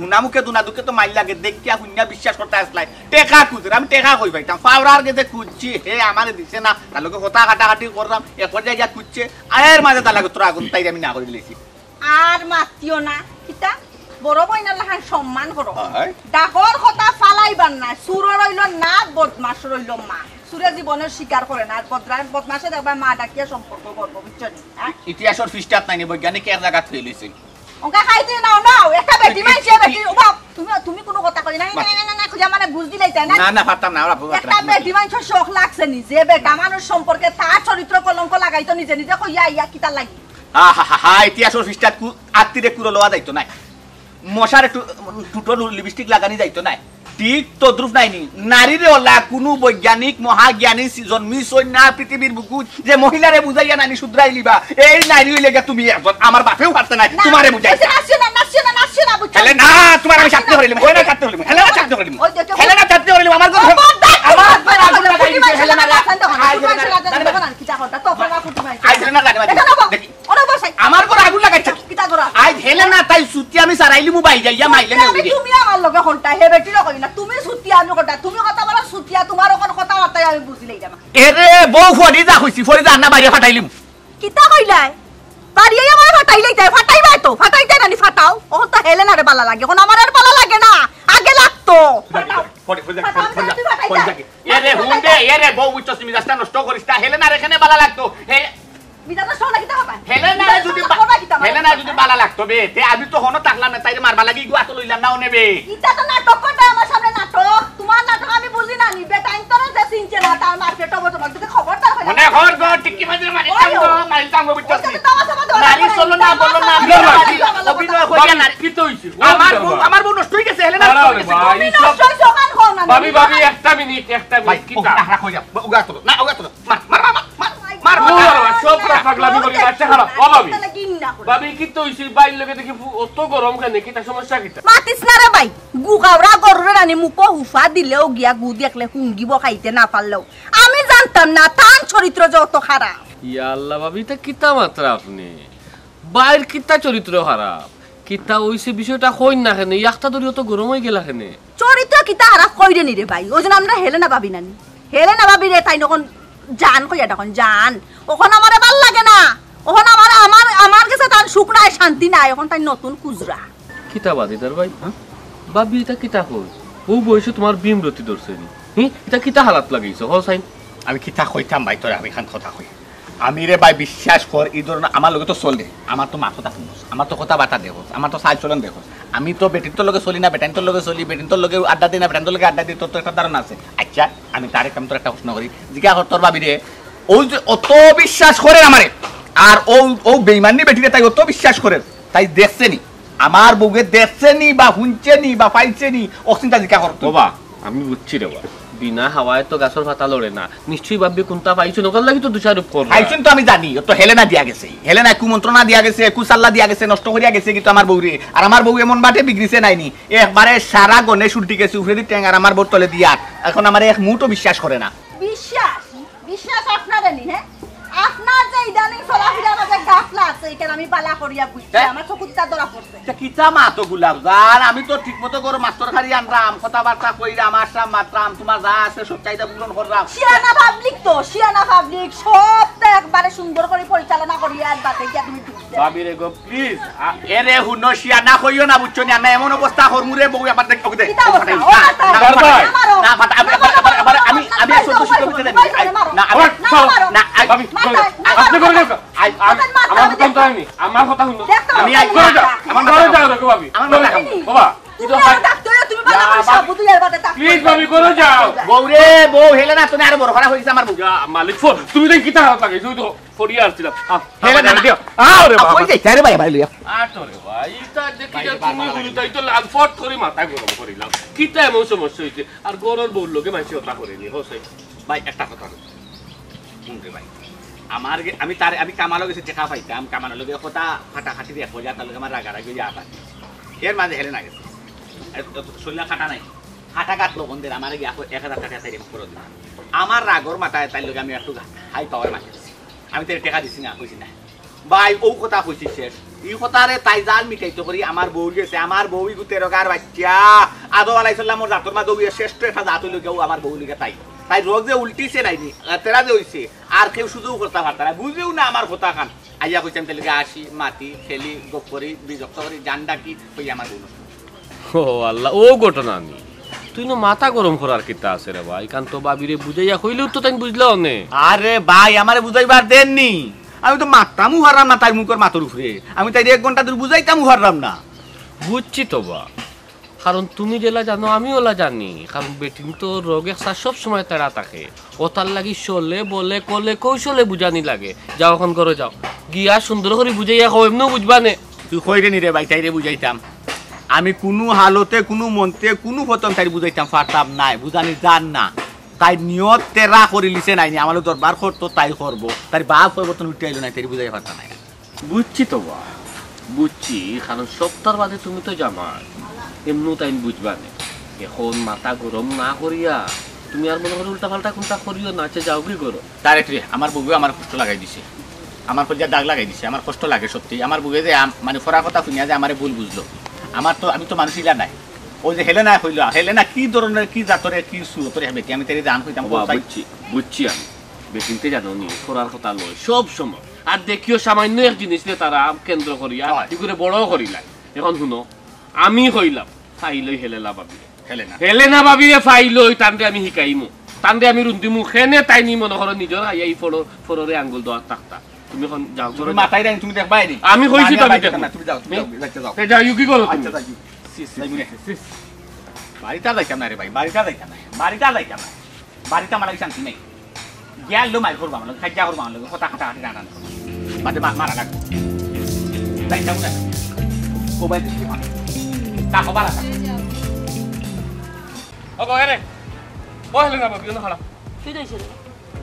হুনা মুখে দুনা দুকে তো মাইর লাগে, দেখিয়া হুনিয়া বিশ্বাস করতে আসলাই। টেকা খুঁজে, আমি টেকা কই পাইতাম, ফাওরার গেছে খুঁজছি, হে আমারে দিছে না, তার লগে কথা কাটাকাটি করলাম, এক পর্যায়ে গিয়া খুঁজছে, এর মাঝে তার লগে তোর আগুন তাই আমি না করে দিলেছি। আর মাতিও না, কিতা? বড় বইনর লাখান সম্মান করো। হয়। ডাকর কথা ফালাইবার না, চুরর অইলো নাত, বদমাশর অইলো মা। চুরে জীবনে স্বীকার করে না, আর বদরা-, বদমাশে দেখবা মা ডাকিয়া সম্পর্ক করবো, বুঝছো নি? হ্যাঁ? ইতিহাসর পৃষ্ঠাত নাই নি, বৈজ্ঞানিক এক জাগাত ফেল হইছে। ওকে খাইতে নাও, নাও, একটা বেটি মানছে, বেটি, ও বাপ, তুমি, তুমি কোনো কথা কই না, না, না, না, না, খুঁজা মানে বুঝ দিলাই তাই না? না, না, পারতাম না, ওরা বুঝতে একটা বেটি মানছে শখ লাগছে নি, যে বেটা মানুষ সম্পর্কে তার চরিত্র কলঙ্ক লাগাইতো নিজে নিজে কইয়া আইয়া কিতা লাগি? হা, হা, হা, হা, ইতিহাসর পৃষ্ঠাত কু-, আত্তিরে কুরো লওয়া যাইতো নাই। মশার একটু টুটো লিপস্টিক লাগানি যাইতো নাই। ঠিক তদ্রুপ নাইনি। নারীরে ওলা কোনো বৈজ্ঞানিক, মহাজ্ঞানী সি-, জন্মিছইন না পৃথিবীর বুকুত যে মহিলারে বুঝাইয়া নানি শুধরাইলিবা। এই নারী অইলে গিয়া তুমি একজন, আমার বাপেও পারতে নাই, না, তোমারে বুঝাই। বুঝছি, আসছে না, আসছে না, আসছে না, বুঝছো? হেলে না, তোমার আমি শাস্তি করিলিমু, হেলে না শাস্তি করিলিমু, হেলে না শাস্তি করিলিমু, হেলে না শাস্তি করিলিমু, আমার ঘর, খবরদার, আমার খবরদার, ঘর আগুন লাগাই দিছে, খবরদার, হেলে না রে, খবরদার, আই হেলে না, খবরদার, খবরদার, খবরদার, কিতা কথা, তো আপনারা কুটুম আইছে। আই হেলে না, জানি এটা না বাবা। দেখি, ওরা বসাই। আমার ঘর আগুন লাগাইছে। কিতা করা? আই হেলে না, তাই সুতি আমি সারাইলিমু বাই যাইয়া মাইলে আমি নেউরি। তুমি আমার লগে হন্টা, হে বেটিরও কই না। তুমি সুতিয়া, আমি কটা, তুমি কথা বলো সুতিয়া, তোমার ওখান কথাবার্তায় আমি বুঝিলাই না। এরে বউ ফরিদা কইছি, ফরিদা না বাইরে ফাটাইলিমু। কিতা কইলাই? বাড়িয়ে আমার ফাটাইলাই তাই, ফাটাইবাই তো, ফাটাইতে নানি ফাটাও। ওখান তো হেলেনারে বালা লাগে, এখন আমার আর বালা লাগে না, আগে লাগতো। ফাটাও। ফরি-, ফরি-, ফাটাও, ফরি-, তুই ফাটাই ফরি-, দে। ফরি-, এরে হুন দে, এরে বউ বুঝছস, মিজাজটা নষ্ট করিস না। হেলেনারে কেনে বালা লাগতো? হে-, মিজাজটা শোনা কিতা হবে? হেলেনারে যদি বা-, হেলেনারে যদি বালা লাগতো বে, তে আমি তো হনো থাকলাম না, তাইরে মারবা লাগি ইগু আতো লইলাম না অনে বে। ইটা তো নাটক করবে আমার সামনে নাটক। তোমার নাটক আমি বুঝি না নি। বেটাইন তোরা যে চিনছে না, তার মারপেট হবো তোমার। তুই খবরদার হয়ে মনে হর গো, টিকি মাঝে মারি ওই চাঙ্গো, ও। মারি চাঙ্গো বুঝছস ওই তো নি? তামাশা বাদ দেওয়া নারী লাগে। চলো না, বলো না, আমি তামাশা নারী। বাদ দেওয়া লাগে। অভিনয় করিয়া নারী। কি তো হইছে? আমার বউ, আমার বউ নষ্ট হয়ে গেছে, হেলেনা আরে নষ্ট হয়ে গেছে। ভাই, তুমি সব নষ্ট হইছো, আমার হও না, ভাবি, ভাবি, একটা মিনিট, একটা ভাই, মিনিট, কি ও, তা? রাখো, রাখো, ওগা তো, না, ওগা তো, মার, মার, মার, মার, মার, মার, ও মার, বাবা, মার। সব কথা পাগলামি করি, আচ্ছা, খারাপ, ও ভাবি। তাহলে কি না করে? ভাবি, কি তো হইছে? বাইর লগে দেখি ফু-, অত গরম কেনে, কিতা সমস্যা কিতা? মাতিস না রে ভাই, গু গাওরা গরুরে রানি মুখো হুফা দিলেও গিয়া গু দেখলে হুঙ্গিব খাইতে না পারলেও। আমি জানতাম না, তান চরিত্র যে অত খারাপ। ইয়া আল্লাহ, ভাবি, ইতা কিতা মাতরা আপনি? বাইর কিতা চরিত্র খারাপ? কিতা অইছে বিষয়টা কইন না কেনে? একটা ধরি অত গরম অই গেলা কেনে? চরিত্র কিতা খারাপ কইরে নি রে ভাই? ওই জন্য আমরা হেলেনা ভাবি নানি। হেলেনা ভাবি রে, তাই নখন জান কইয়া ডাকন, জান। ওখান আমারে ভালা লাগে না। ওখান আমার, আমার, আমার গেছে তার সুখ নাই, শান্তি নাই। ওখান তাই নতুন কুজরা। কিতা বাদিদার ভাই? হ্যাঁ? ভাবি, ইতা কিতা কই? ও বয়সে তোমার ভীমরতি ধরছে নি? হি? ইতা কিতা হালাত লাগাইছো? হ সাইন। আমি কিতা কইতাম ভাই তোরে, আমি খান কথা কই। আমি রে ভাই বিশ্বাস কর, ই ধরনের আমার লগে তো চলে, আমার তো মাত কথা হুনস, আমার তো কথাবার্তা দেখস, আমার তো চাল চলন দেখস। আমি তো বেটিন্তর লগে চলি না, বেটাইন্তর লগে চলি, বেটিন্তর লগে আড্ডা দিই না, বেটাইন্তর লগে আড্ডা দিই, তোর তো একটা ধারণা আছে। আচ্ছা, আমি তারে কাম তোর একটা প্রশ্ন করি, জিজ্ঞাসা কর তোর ভাবিরে, ও যে অত বিশ্বাস করে আমারে, আর ও, ও বেইমানি বেটিরে তাই অত বিশ্বাস করে, তাই দেখছে নি? আমার বউয়ে দেখছে নি বা হুনছে নি বা পাইছে নি, ও চিন্তা জিকা করতো। বাবা, আমি বুঝছি রে বাবা। বিনা হাওয়ায় তো গাছর পাতা লড়ে না। নিশ্চয়ই ভাবি কোনটা পাইছো না, ওটার লাগি তো দোষারোপ করো। পাইছুন তো আমি জানি, ও তো হেলেনা দিয়া গেছে। হেলেনা কুমন্ত্রণা দিয়া গেছে, কুসাল্লা দিয়া গেছে, নষ্ট করিয়া গেছে কিন্তু আমার বউরে। আর আমার বউ এমন বাটে বিগড়িছে নাইনি। একবারে সারা গণেশ উল্টি গেছে, উপরেদি ট্যাং আর আমার বউর তলেদি আত। এখন আমারে এক মুহূর্ত বিশ্বাস করে না। বিশ্বাস? বিশ্বাস আপনারে নি, হ্যাঁ? আপনার যে ইদানিং চলাফিরার মাঝে গাফলা আছে, ইখান আমি বালা করিয়া বুঝছি, হ্যাঁ? আমার চকুত ইতা ধরা পড়ছে। ইতা কিতা মাতো গোলাপ জান? আমি তো ঠিক মতো করে মাস্টার খালি আনরাম, কথাবার্তা কইরাম, আসরাম, মাতরাম, তোমার যা আছে সব চাহিদা পূরণ কররাম। শিয়ানা পাবলিক তো, শিয়ানা পাবলিক, সব তো একবারে সুন্দর করে পরিচালনা করিয়া আর বাদে গিয়া তুমি ঢুকতে। ভাবি রে গো, প্লিজ, আ, এরে হুনো, শিয়ানা কইও না, বুঝছো নি? না, এমন অবস্থা হরমুরে বউ আবার দেখ, ওকে দে। কিতা অবস্থা? ও, না, না, না, না, না, না, না, না, না, আমি, আমি আর সহ্য করতে পারি না। না, আমি, না, আমি, ভাবি, আপনি করে দেন। আই, আই, আমার কথা হুনো। আমার কথা হুনো। আমি আই, করে যাও। আমার কথা হুনো। আমার কথা হুনো। বাবা, তুমি আর ডাকতে হইলে তুমি বালা করে সব বুঝিয়ে বাদে ডাকতে। প্লিজ, ভাবি, করে যাও। বউ রে, বউ হেলে না, তুমি আরো বড় খারাপ হয়ে গেছে আমার বউ। ইয়া, মালিক ফোন, তুমি দেখ কিতা খারাপ লাগে, তুই তো ফরিয়া আসছিলাম। আহ, হেলে না, না। দিও। আহ, ওরে বাবা। কই যাইতে রে ভাই, ভাই লইয়া। আ, তোরে ভাই, ইতা দেখি যে তুমি হুনো, তাই তো লাল ফট করে মাথা গরম করিলাম। কিতা এমন সমস্যা হইছে? আর ঘরর বউর লগে মানষে কথা করেনি, হোসে। ভাই, একটা কথা কই। হুন রে ভাই, আমার গে-, আমি তার, আমি কামালো গেছে দেখা পাইতাম, কামালো লগে কথা ফাটাফাটি দিয়ে কইয়া তার লগে আমার রাগারাগি হইয়া আবার। এর মাঝে হেলে না গেছে। এ, এ, শরীরে কাটা নাই। কাটা কাটলো বন্ধের, আমার গিয়া এক হাজার টাকা তাই রেখে করে দিলাম। আমার রাগর মাথায় তাই লগে আমি একটু হাই পাওয়ার মারছি। আমি তাই টাকা দিছি না, কইছি না। ভাই, ও কথা কইছি শেষ। ই কথারে তাই জাল মিটাইতে করি আমার বউ গেছে, আমার বউ ইগু তেরো গার বাচ্চা। আদম আলাইহিস সালামর জাতর মাঝে ওই শ্রেষ্ঠ একটা জাত হইল গিয়া ও আমার বউ লিগা তাই। তাই রোগ যে উল্টিছে নাইনি, তেরা যে হইছে, আর কেউ সুযোগ করতে পারতা না। বুঝেও না আমার কথা খান। আইয়া কইছে আমি তাইলে আসি, মাতি, খেলি, গপ করি, বিরক্ত করি, জান ডাকি, কই আমার বউ নষ্ট। ও আল্লাহ, অউ ঘটনা নি। তুই নু মাথা গরম করার কিতা আছে রে বা? ইখান তো ভাবিরে বুঝাইয়া কইলেও তো তাইন বুঝলা অনে। আরে ভাই, আমারে বুঝাইবার দেন নি। আমি তো মাততামউ পাররাম না তাইর মুখর মাতর উপরে। আমি তাইরে এক ঘন্টা ধরি বুঝাইতামউ পাররাম না। বুঝছি তো বা। কারণ তুমি যেলা জানো, আমিও অলা জানি। কারণ বেটিন তো রোগ একসা সব সময় তেড়া থাকে। অতার লাগি ছলে বলে কলে কৌশলে বুঝানি লাগে। যাও অখন ঘরো যাও। গিয়া সুন্দর করি বুঝাইয়া কও, এমনেও বুঝবা নে। তুই কইরে নি রে ভাই, তাইরে বুঝাইতাম। আমি কুনু হালতে, কুনু মন্তে, কুনু পথে তাইরে বুঝাইতাম পারতাম নায়। বুঝানি যার না। তাইর নিয়ত তেড়া করিলিছে নায় নি, আমার দরবার করতো তাই করবো। তাইর বাপ পরিবর্তন উঠে আইলো নায়, তাইরে বুঝাইয়া পারতাম নায়। বুঝছি তো বা, বুঝছি, কারণ সপ্তাহর বাদে তুমি তো জামাই, এমনেও তাইন বুঝবা নে। অখন মাথা গরম না করিয়া তুমি আর মনো করো উল্টা পাল্টা কুন্তা করিও না, আচ্ছা যাওগি ঘরো। তারেক রে, আমার বউয়ে আমার কষ্ট লাগাই দিছে, আমার কলিজাত দাগ লাগাই দিছে, আমার কষ্ট লাগে সত্যি। আমার বউয়ে যে আম-, মানে ফরার কথা হুনিয়া যে আমারে ভুল বুঝলো, আমার তো, আমি তো মানুষ ইলা নায়। অউ যে হেলেনা কইলো, হেলেনা কি ধরনের, কি জাতরে, কি সুরতরে বেটি, আমি তাইরে জান কইতাম, ও বা, কইতাই। বুঝছি, বুঝছি আমি। বেটিন্তে জানো নি, ফরার কথা লয় সব সময়। আর দেখিও সামান্য এক জিনিসরে তারা কেন্দ্র করিয়া অয়। ইগুরে বড় করিলায়। অখন হুনো, আমি কইলাম, ফাইলই হেলেনা ভাবিরে। হেলেনা। হেলেনা ভাবিরে ফাইলই, তানরে আমি হিকাইমু। তানরে আমি রুন্দিমু, খেনে তাইন নি মনো করো নিজর খাইয়া ই ফরো-, ফররে আঙ্গুল দেওয়ার থাকতা। তুমি অখন যাও, তুমি ঘরো যাও। মাথায় রাখি, তুমি দেখবায় নি। আমি কইছি তো, আমি আমি আর দেখমু। না, তুমি যাও, তুমি যাও, যাও, যাও। তে যাও, কি করো আচ্ছা, তুমি? যাও। সিস, সিস, সিস, সিস। বাড়িত যাইতাম নায় রে ভাই, বাড়িত যাইতাম নায়, বাড়িত যাইতাম নায়। বাড়িত আমার লাগি শান্তি নাই। গিয়া আইলো মাইর করবো আমার লগে, কাজিয়া করবো আমার লগে, কথা কাটাকাটি নানান করবো। বাদে মা-, মারা লাগবো। যাইতাম না। ও ভাই, দেখি মানে। তা খবর আছে। ও গো, এরে। ও হেলেনা ভাবি, অনো খাড়া। কিতা অইছে রে?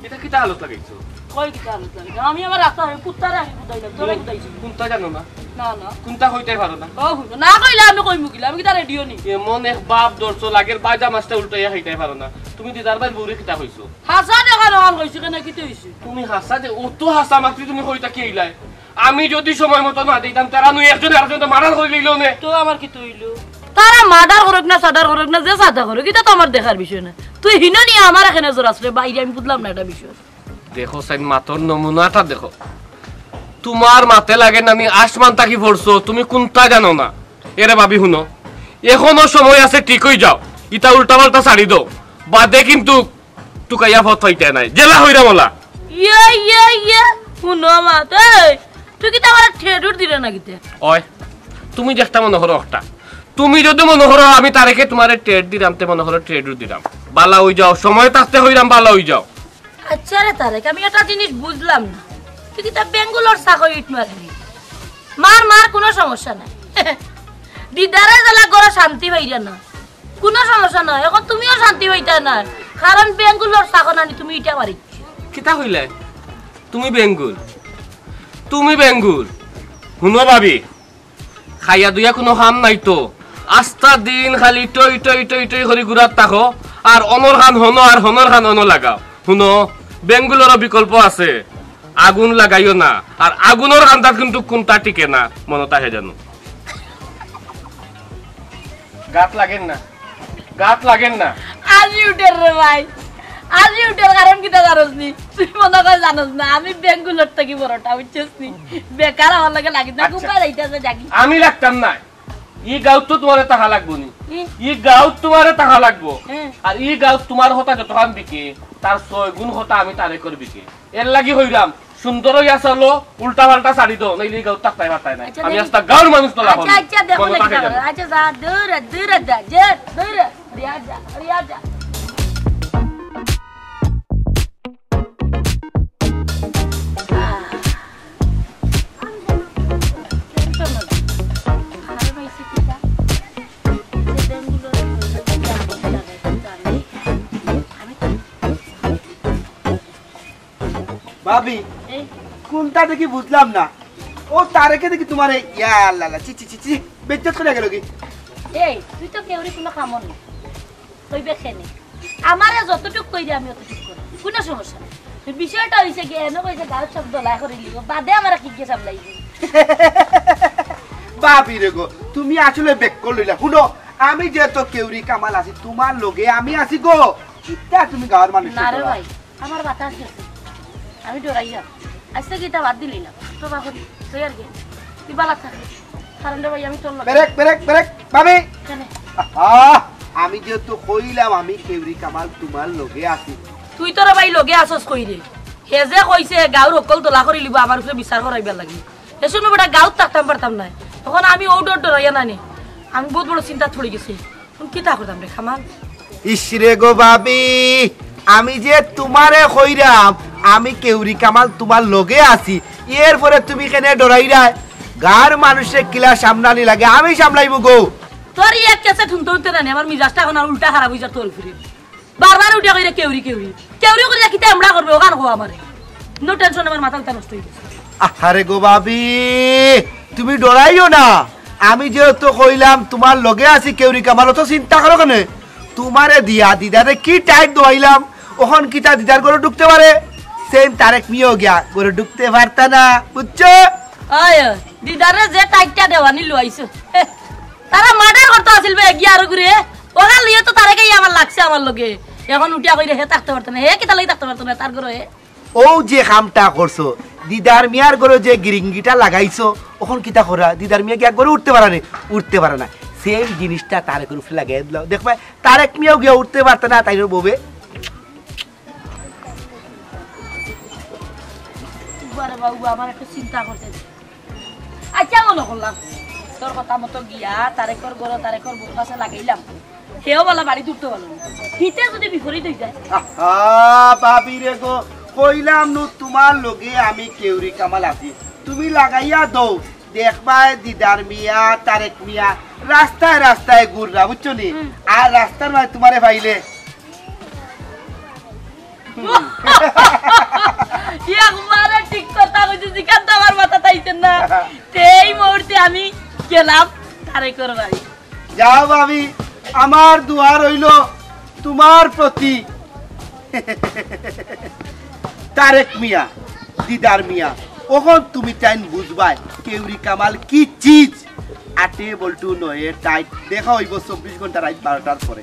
ইটা কিতা হালত লাগাইছো? কই কিতা হালত লাগাইছো? আমি আমার রাস্তা হয়ে কুত্তারে আমি কুদাইলাম, তোরে কুদাইছি। কুন্তা জানো না? না, না। কুন্তা কইতায় পারো না? ও, হুনো, না কইলে আমি কইমু কিলা? আমি কিতা রেডিও নি? এমন এক বাপ ধরছো, লাগের বাজা মাছটা উল্টাইয়া খাইতায় পারো না। তুমি দিদার ভাইর বউরে কিতা কইছো? হাছা দেখা নহান কইছি কেনে, কিতা অইছে? তুমি হাছা দে, অত হাছা মাতরি তুমি কইতা কি অইলায়? আমি যদি সময় মতো না দিতাম, তারা নু একজন আরেকজনরে মার্ডার করি লইলো নে। তো আমার কিতা অইলো? তারা মার্ডার করুক না, সার্ডার করুক না, যে সাদা করুক, ইটা তো আমার দেখার বিষয় না। তুই হিনো নিয়া আমারে কেনে জোরাস রে বাইরে, আমি বুঝলাম না ইটা বিষয়। দেখো সাইন, মাতর নমুনাটা দেখো। তুমার মাতে লাগে না নি আসমান থাকি পড়ছো, তুমি কুন্তা জানো না। এরে ভাবি হুনো, এখনো সময় আছে, ঠিক অই যাও, ইতা উল্টাপাল্টা ছাড়ি দেও, বাদে কিন্তু টুকাইয়া পথ পাইতায় নায়, যেলা কইরাম অলা। ইয়ে, ইয়ে, ইয়ে, হুনো মাত, এই, তুই কিতা আমারে ঠেডুর দিরে না কিতা? অয়, তুমি দেখতা মনো করো একটা, তুমি যদি মনো করো আমি তারেকে তুমারে ঠেড দিরাম, তে মনো করো ঠেডুর দিরাম, বালা অই যাও, সময় থাকতে কইরাম বালা অই যাও। আচ্ছা রে তারেক, আমি একটা জিনিস বুঝলাম না, তুই কিতা বেঙ্গুলর চাকরি ইট মারলি? মার, মার, কুনু সমস্যা নাই। দিদারে জ্বালা ঘরো শান্তি পাইরা না, কুনু সমস্যা নাই। অখন তুমিও শান্তি পাইতায় না, কারণ বেঙ্গুলর চাকর আনি তুমি ইটা মারি। কিতা কইলায়? তুমি বেঙ্গুল? তুমি বেঙ্গুল? হুনো ভাবি, খাইয়া দুইয়া কুনু কাম নাই তো। আস্তা দিন খালি টই টই টই টই করি ঘুরাত থাকো, আর অনর কান হনো আর হনর কান অনো লাগাও। হুনো, বেঙ্গুলরও বিকল্প আছে, আগুন লাগাইও না, আর আগুনর কান্দাত কিন্তু কুন্তা টিকে না, মনো থাকে জানো। গাত লাগের না, গাত লাগের না। আজি উঠের রে ভাই, আজি উঠের কারণ কিতা জানোস নি? তুই মনো কয় জানোস না, আমি বেঙ্গুলর থাকি বড়টা, বুঝছস নি? বেকার আমার লগে লাগিস না, আচ্ছা। কুম্পায় যাইতাছে ডাকি। আমি লাগতাম না। ই গাউত তো তুমারে থাকা লাগবো নি। ই? ই গাউত তুমারে থাকা লাগবো। হ্যাঁ। আর ই গাউত তুমার কথা যতখান বিকে, তার ছয় গুণ কথা আমি তারেকর বিকে। এর লাগি কইরাম, সুন্দর অইয়া চলো, উল্টা পাল্টা ছাড়ি দেও, নাইলে ই গাউত থাকতায় পারতায় নায়। আচ্ছা, আমি দেখি। আস্তা গাউর মানুষ তো লাভ আচ্ছা, নাই। আচ্ছা, দেখো মনো দেখি থাকে তাহলে। জানো। আচ্ছা, যা, দূর, দূর, যা, যে, দূর, দিয়া যা, দিয়া যা। ভাবি, এই। কুন্তা দেখি বুঝলাম না। ও তারেকে দেখি তুমারে, ইয়া আল্লাহ আল্লাহ, ছি, ছি, ছি, ছি, বেইজ্জত করি গেলো গি। এই, তুই তো কেউরি কুনু কামর না। কইবে কেনে? আমারে যতটুক কইরে আমি অতটুক করি। কুনু সমস্যা নাই। বিষয়টা অইছে গি, এনো কইছে গাউর সব দলা করি লিব, বাদে আমারে কিগিয়ে সামলাইবি। ভাবি রে গো, তুমি আসলে বেক্কল অইলা। হুনো, আমি যেহেতু কেউরি কামাল আছি, তুমার লগে আমি আছি গো। কিতা তুমি গাউর মানুষ না রে ভাই, আমার বাতাস গেছে। আমি ডরাইয়া। আইজ থাকি ইতা বাদ দিলাইলাম। তো বাবা, তুই আর কি? তুই বালা থাক। কারণ রে ভাই, আমি তোর লগে। ব্রেক, ব্রেক, ব্রেক, ভাবি। কেনে? আহা, আমি যেহেতু কইলাম আমি কেউরি কামাল তুমার লগে আছি। তুই তো রে ভাই লগে আছস কই রে? হে যে কইছে গাঁওর হকল দলা করিলিবো আমার উপরে বিচার করাইবার লাগি। এ শুনো বেটা, গাঁওত থাকতাম পারতাম নায়। তখন আমি অউ ডর ডরাইয়া নানি। আমি বউত বড় চিন্তাত পড়ি গেছি। এখন কিতা করতাম রে কামাল? ইস রে গো ভাবি, আমি যে তুমারে কইরাম, আমি কেউরি কামাল তুমার লগে আছি, এরপরে তুমি কেনে ডরাইরায়? গাঁওর মানুষরে কিলা সামলানি লাগে, আমি সামলাইমু গো। তোর ই এক কেসে ঠুনতে উঠতে নানি, আমার মিজাজটা এখন আর উল্টা খারাপ অইযার তোর উপরে। বারবার উঠিয়া কইরে কেউরি কেউরি। কেউরি করিয়া কিতা আমরা করবে, ওখান কো আমারে। No tension, আমার মাথা উঠা নষ্ট অই গেছে। আরে গো ভাবি, তুমি ডরাইও না। আমি যেহেতু কইলাম তুমার লগে আছি কেউরি কামাল, অত চিন্তা করো কেনে? তুমারে দিয়া দিদারে কি টাইট দোয়াইলাম, অখন কিতা দিদার ঘরো ঢুকতে পারে? সেম তারেক মিয়াও গিয়া ঘরো ঢুকতে পারতা না, বুঝছো? অয়, দিদারে যে টাইটটা দেওয়ানি লইছো। তারা মার্ডার করতে আছিল বে, গিয়া আরো ঘুরে। ওরা লইয়া তো তারেকই আমার লাগছে আমার লগে। এখন উঠিয়া কইরে হে থাকতে পারতো না, হে কিতা লাগি থাকতে পারতো না, তার ঘরো হে। অউ যে কামটা করছো, দিদার মিয়ার ঘরো যে গিরিঙ্গিটা লাগাইছো, অখন কিতা করা? দিদার মিয়া গিয়া ঘরো উঠতে পারা নি, উঠতে পারা না। সেম জিনিসটা তারেকর উপরে লাগাই দিলাও। দেখবায়, তারেক মিয়াও গিয়া উঠতে পারতা না, তাইর বউবে। উবা রে বাবা, আমার একটু চিন্তা করতে দে। আচ্ছা, মনো করলাম, তোর কথা মতো গিয়া তারেকর ঘরো, তারেকর বউর পাশে লাগাইলাম। হেও বালা বাড়িত উঠতে পারলো না। হিতে যদি বিপরীত অই যায়। আহা, ভাবি রে গো, কইলাম নু তুমার লগে আমি কেউরি কামাল আছি। তুমি লাগাইয়া দেও, দেখবায় দিদার মিয়া, তারেক মিয়া রাস্তায় রাস্তায় ঘুররা, বুঝছো নি? হুম। আর রাস্তার মাঝে তুমারে পাইলে একবারে ঠিক কথা কইছে, যেখান তো আমার মাথাত আইছে না। তে এই মুহূর্তে আমি গেলাম তারেকর বাড়ি। যাও ভাবি, আমার দোয়া রইলো তুমার প্রতি। তারেক মিয়া, দিদার মিয়া, অখন তুমি তাইন বুঝবায় কেউরি কামাল কি চিজ। আটে বল্টু নয়ে টাইট, দেখা অইবো চব্বিশ ঘন্টা রাইত বারোটার পরে।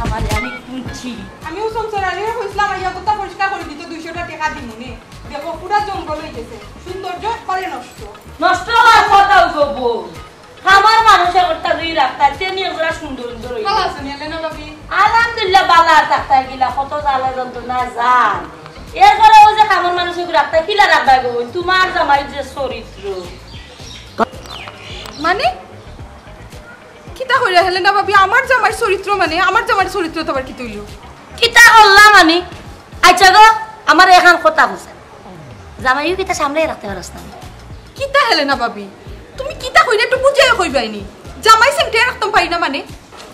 আমারে আমি কুনছি। আমি হুসন সরানিরে কইছিলাম, আইয়া কথা পরিষ্কার করি দিত, দুইশোটা টেকা দিমু নে। দেখো, পুরা জঙ্গল অই গেছে, সৌন্দর্য একবারে নষ্ট। নষ্ট অওয়ার কথা অইবো। আমার মানুষ একটা দুই রাখতা, তে নিয়ে ওরা সুন্দর সুন্দর অই ভালা গেছে। আছেন, এলেনা ভাবি? আলহামদুলিল্লাহ, বালা থাকতা গিলা, কত জ্বালা যন্ত্রণা যান। এরপরে অউ যে কামর মানুষ রাখতা, কিলা রাখবা গো? তুমার জামাই যে চরিত্র। মানে? কিতা কইরা হেলেনা ভাবি, আমার জামাইর চরিত্র মানে? আমার জামাইর চরিত্র তো আবার কিতা অইলো? কিতা করলাম আমি? আচ্ছা গো, আমার এখান কথা বুঝা। জামাইও কিতা সামলাই রাখতে পারস না? কিতা হেলেনা ভাবি, তুমি কিতা কইরা একটু বুঝাইয়া কইবায়নি? জামাই সেমটিয়া রাখতাম পারি না মানে?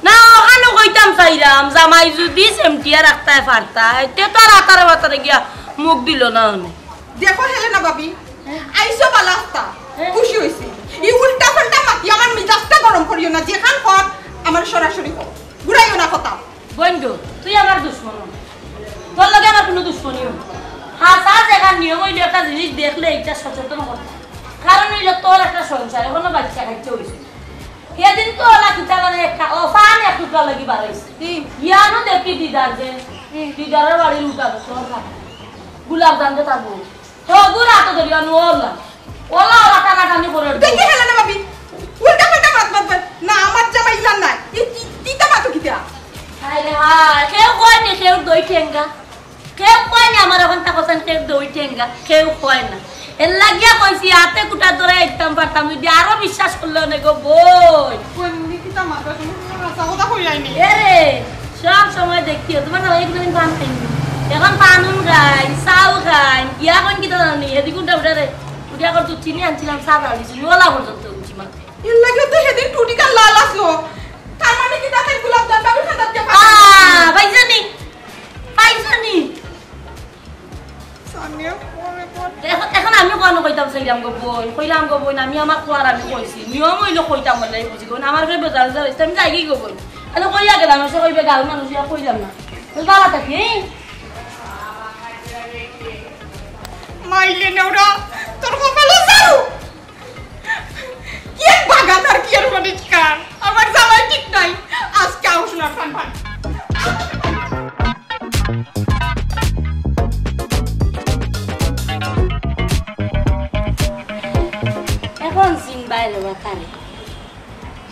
না, অখানউ কইতাম চাইরাম, জামাই যুদি সেমটিয়া রাখতায় পারতায়, তে তো আর আতারে বাতারে গিয়া মুখ দিল না অনে। দেখো হেলেনা ভাবি, আইছো বালা আস্তা, খুশি অইছি। ই উল্টা পাল্টা মাতি আমার মিজাজটা গরম করিও না, যেখান কর আমার সরাসরি কর, ঘুরাইও না কথা। বন্ধু, তুই আমার দুশমন না। তোর লগে আমার কুনু দুশমনি অয় না। হাছা যেখান নিয়ম অইলো একটা জিনিস দেখলে ইটা সচেতন করতে। কারণ অইলো তোর একটা সংসার, অখনো বাইচ্চা কাইচ্চা অইছে। হেদিন তো অলা কিতা মানে একটা অফান এক টুকরা লাগি বাড়াইছে। হুম। ইয়ানো দেখি দিদার যে, হুম। দিদারর বাড়ির উঠানো তোর খানা। গোলাপ জাম যে তার বউ। হগুর আতো ধরিয়া নু অলা। অলা অলা টানাটানি করে। দেখি হেলেনা ভাবি, উল্টা পাল্টা মাত মাত মাত। না, আমার জামাই ইলা নাই। ই কি, কিতা মাতো কিতা? হায় রে হায়, কেউ কয়নি, কেউ দই ঠেঙ্গা। কেউ কয়নি আমার অখানতা কথা, কেউ দই ঠেঙ্গা, কেউ কয় না। এর লাগিয়া কইছি, আতে কুটা ধরে একদম পারতাম, যুদি আরো বিশ্বাস করলে অনে গো বইন। কইনি কিতা মাতো, তুমি হাছা কথা কইরায়নি। এরে, সব সময় দেখিও, তুমার না একদিন পান খাইনি। অখন পান খাই, চাউ খাই, ইয়া কইন কিতা জানি, হেদি কুনটা উঠা রে? উঠিয়া কর তো চিনি আনছিলাম, চা ঢাল দিছি, নলা পর্যন্ত উঠছি মাত্র। এর লাগে তো হেদিন টুটিটা লাল আসলো। তার মানে কিতা তাই গোলাপ জাম বাবু খাতাত কে আ, পাইছনি? পাইছনি? সানিয়া, পরে, পরে। এখন, এখন আমি কোনো কইতাম চাইলাম গো বইন, কইলাম গো বইন, আমি আমার কোয়ার আমি কইছি। নিয়ম অইলো কইতাম বলে বুঝি গো, আমার কই বেজাল বেজাল অইছে, আমি যাই কি গো বইন। এনে কইয়া গেলাম, সে কইবে গাল মানুষ ইয়া কইলাম না। তো বালা থাকি, এই? মাইলে নেওরা, তোর কপালে যাও। কি এক বাগান আর কি আর মরিচ খান। আমার জামাই ঠিক নাই। আজকে আম এখন চিনবায় রে বাবা কারে।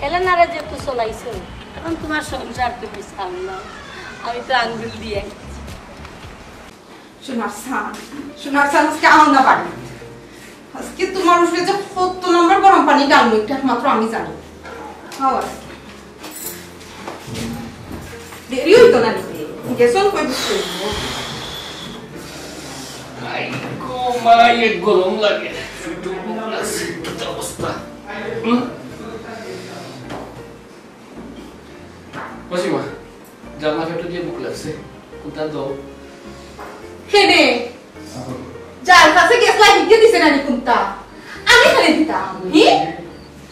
হেলেনারে যে তুই চলাইছো, এখন তোমার সংসার তুমি সামলাও। আমি তো আঙ্গুল দিয়ে সোনার চান, সোনার চান, আজকে আও না বাড়ি। আজকে তোমার উপরে যে কত নম্বর গরম পানি ঢালবো, এটা একমাত্র আমি জানি। আও আজকে। দেরি হইতো না নিতে। গেছন কই বুঝতে হইবো। আই গো মাই, এক গরম লাগে। শুধু গরম লাগছে, কি অবস্থা? হুম? ও সীমা, জানলা ফেটো দিয়ে ভুক লাগছে। কোনটা দাও? হেনে। যার কাছে গেছলা, হিগে দিছে না নি কোনটা? আমি খালি দিতাম। হি?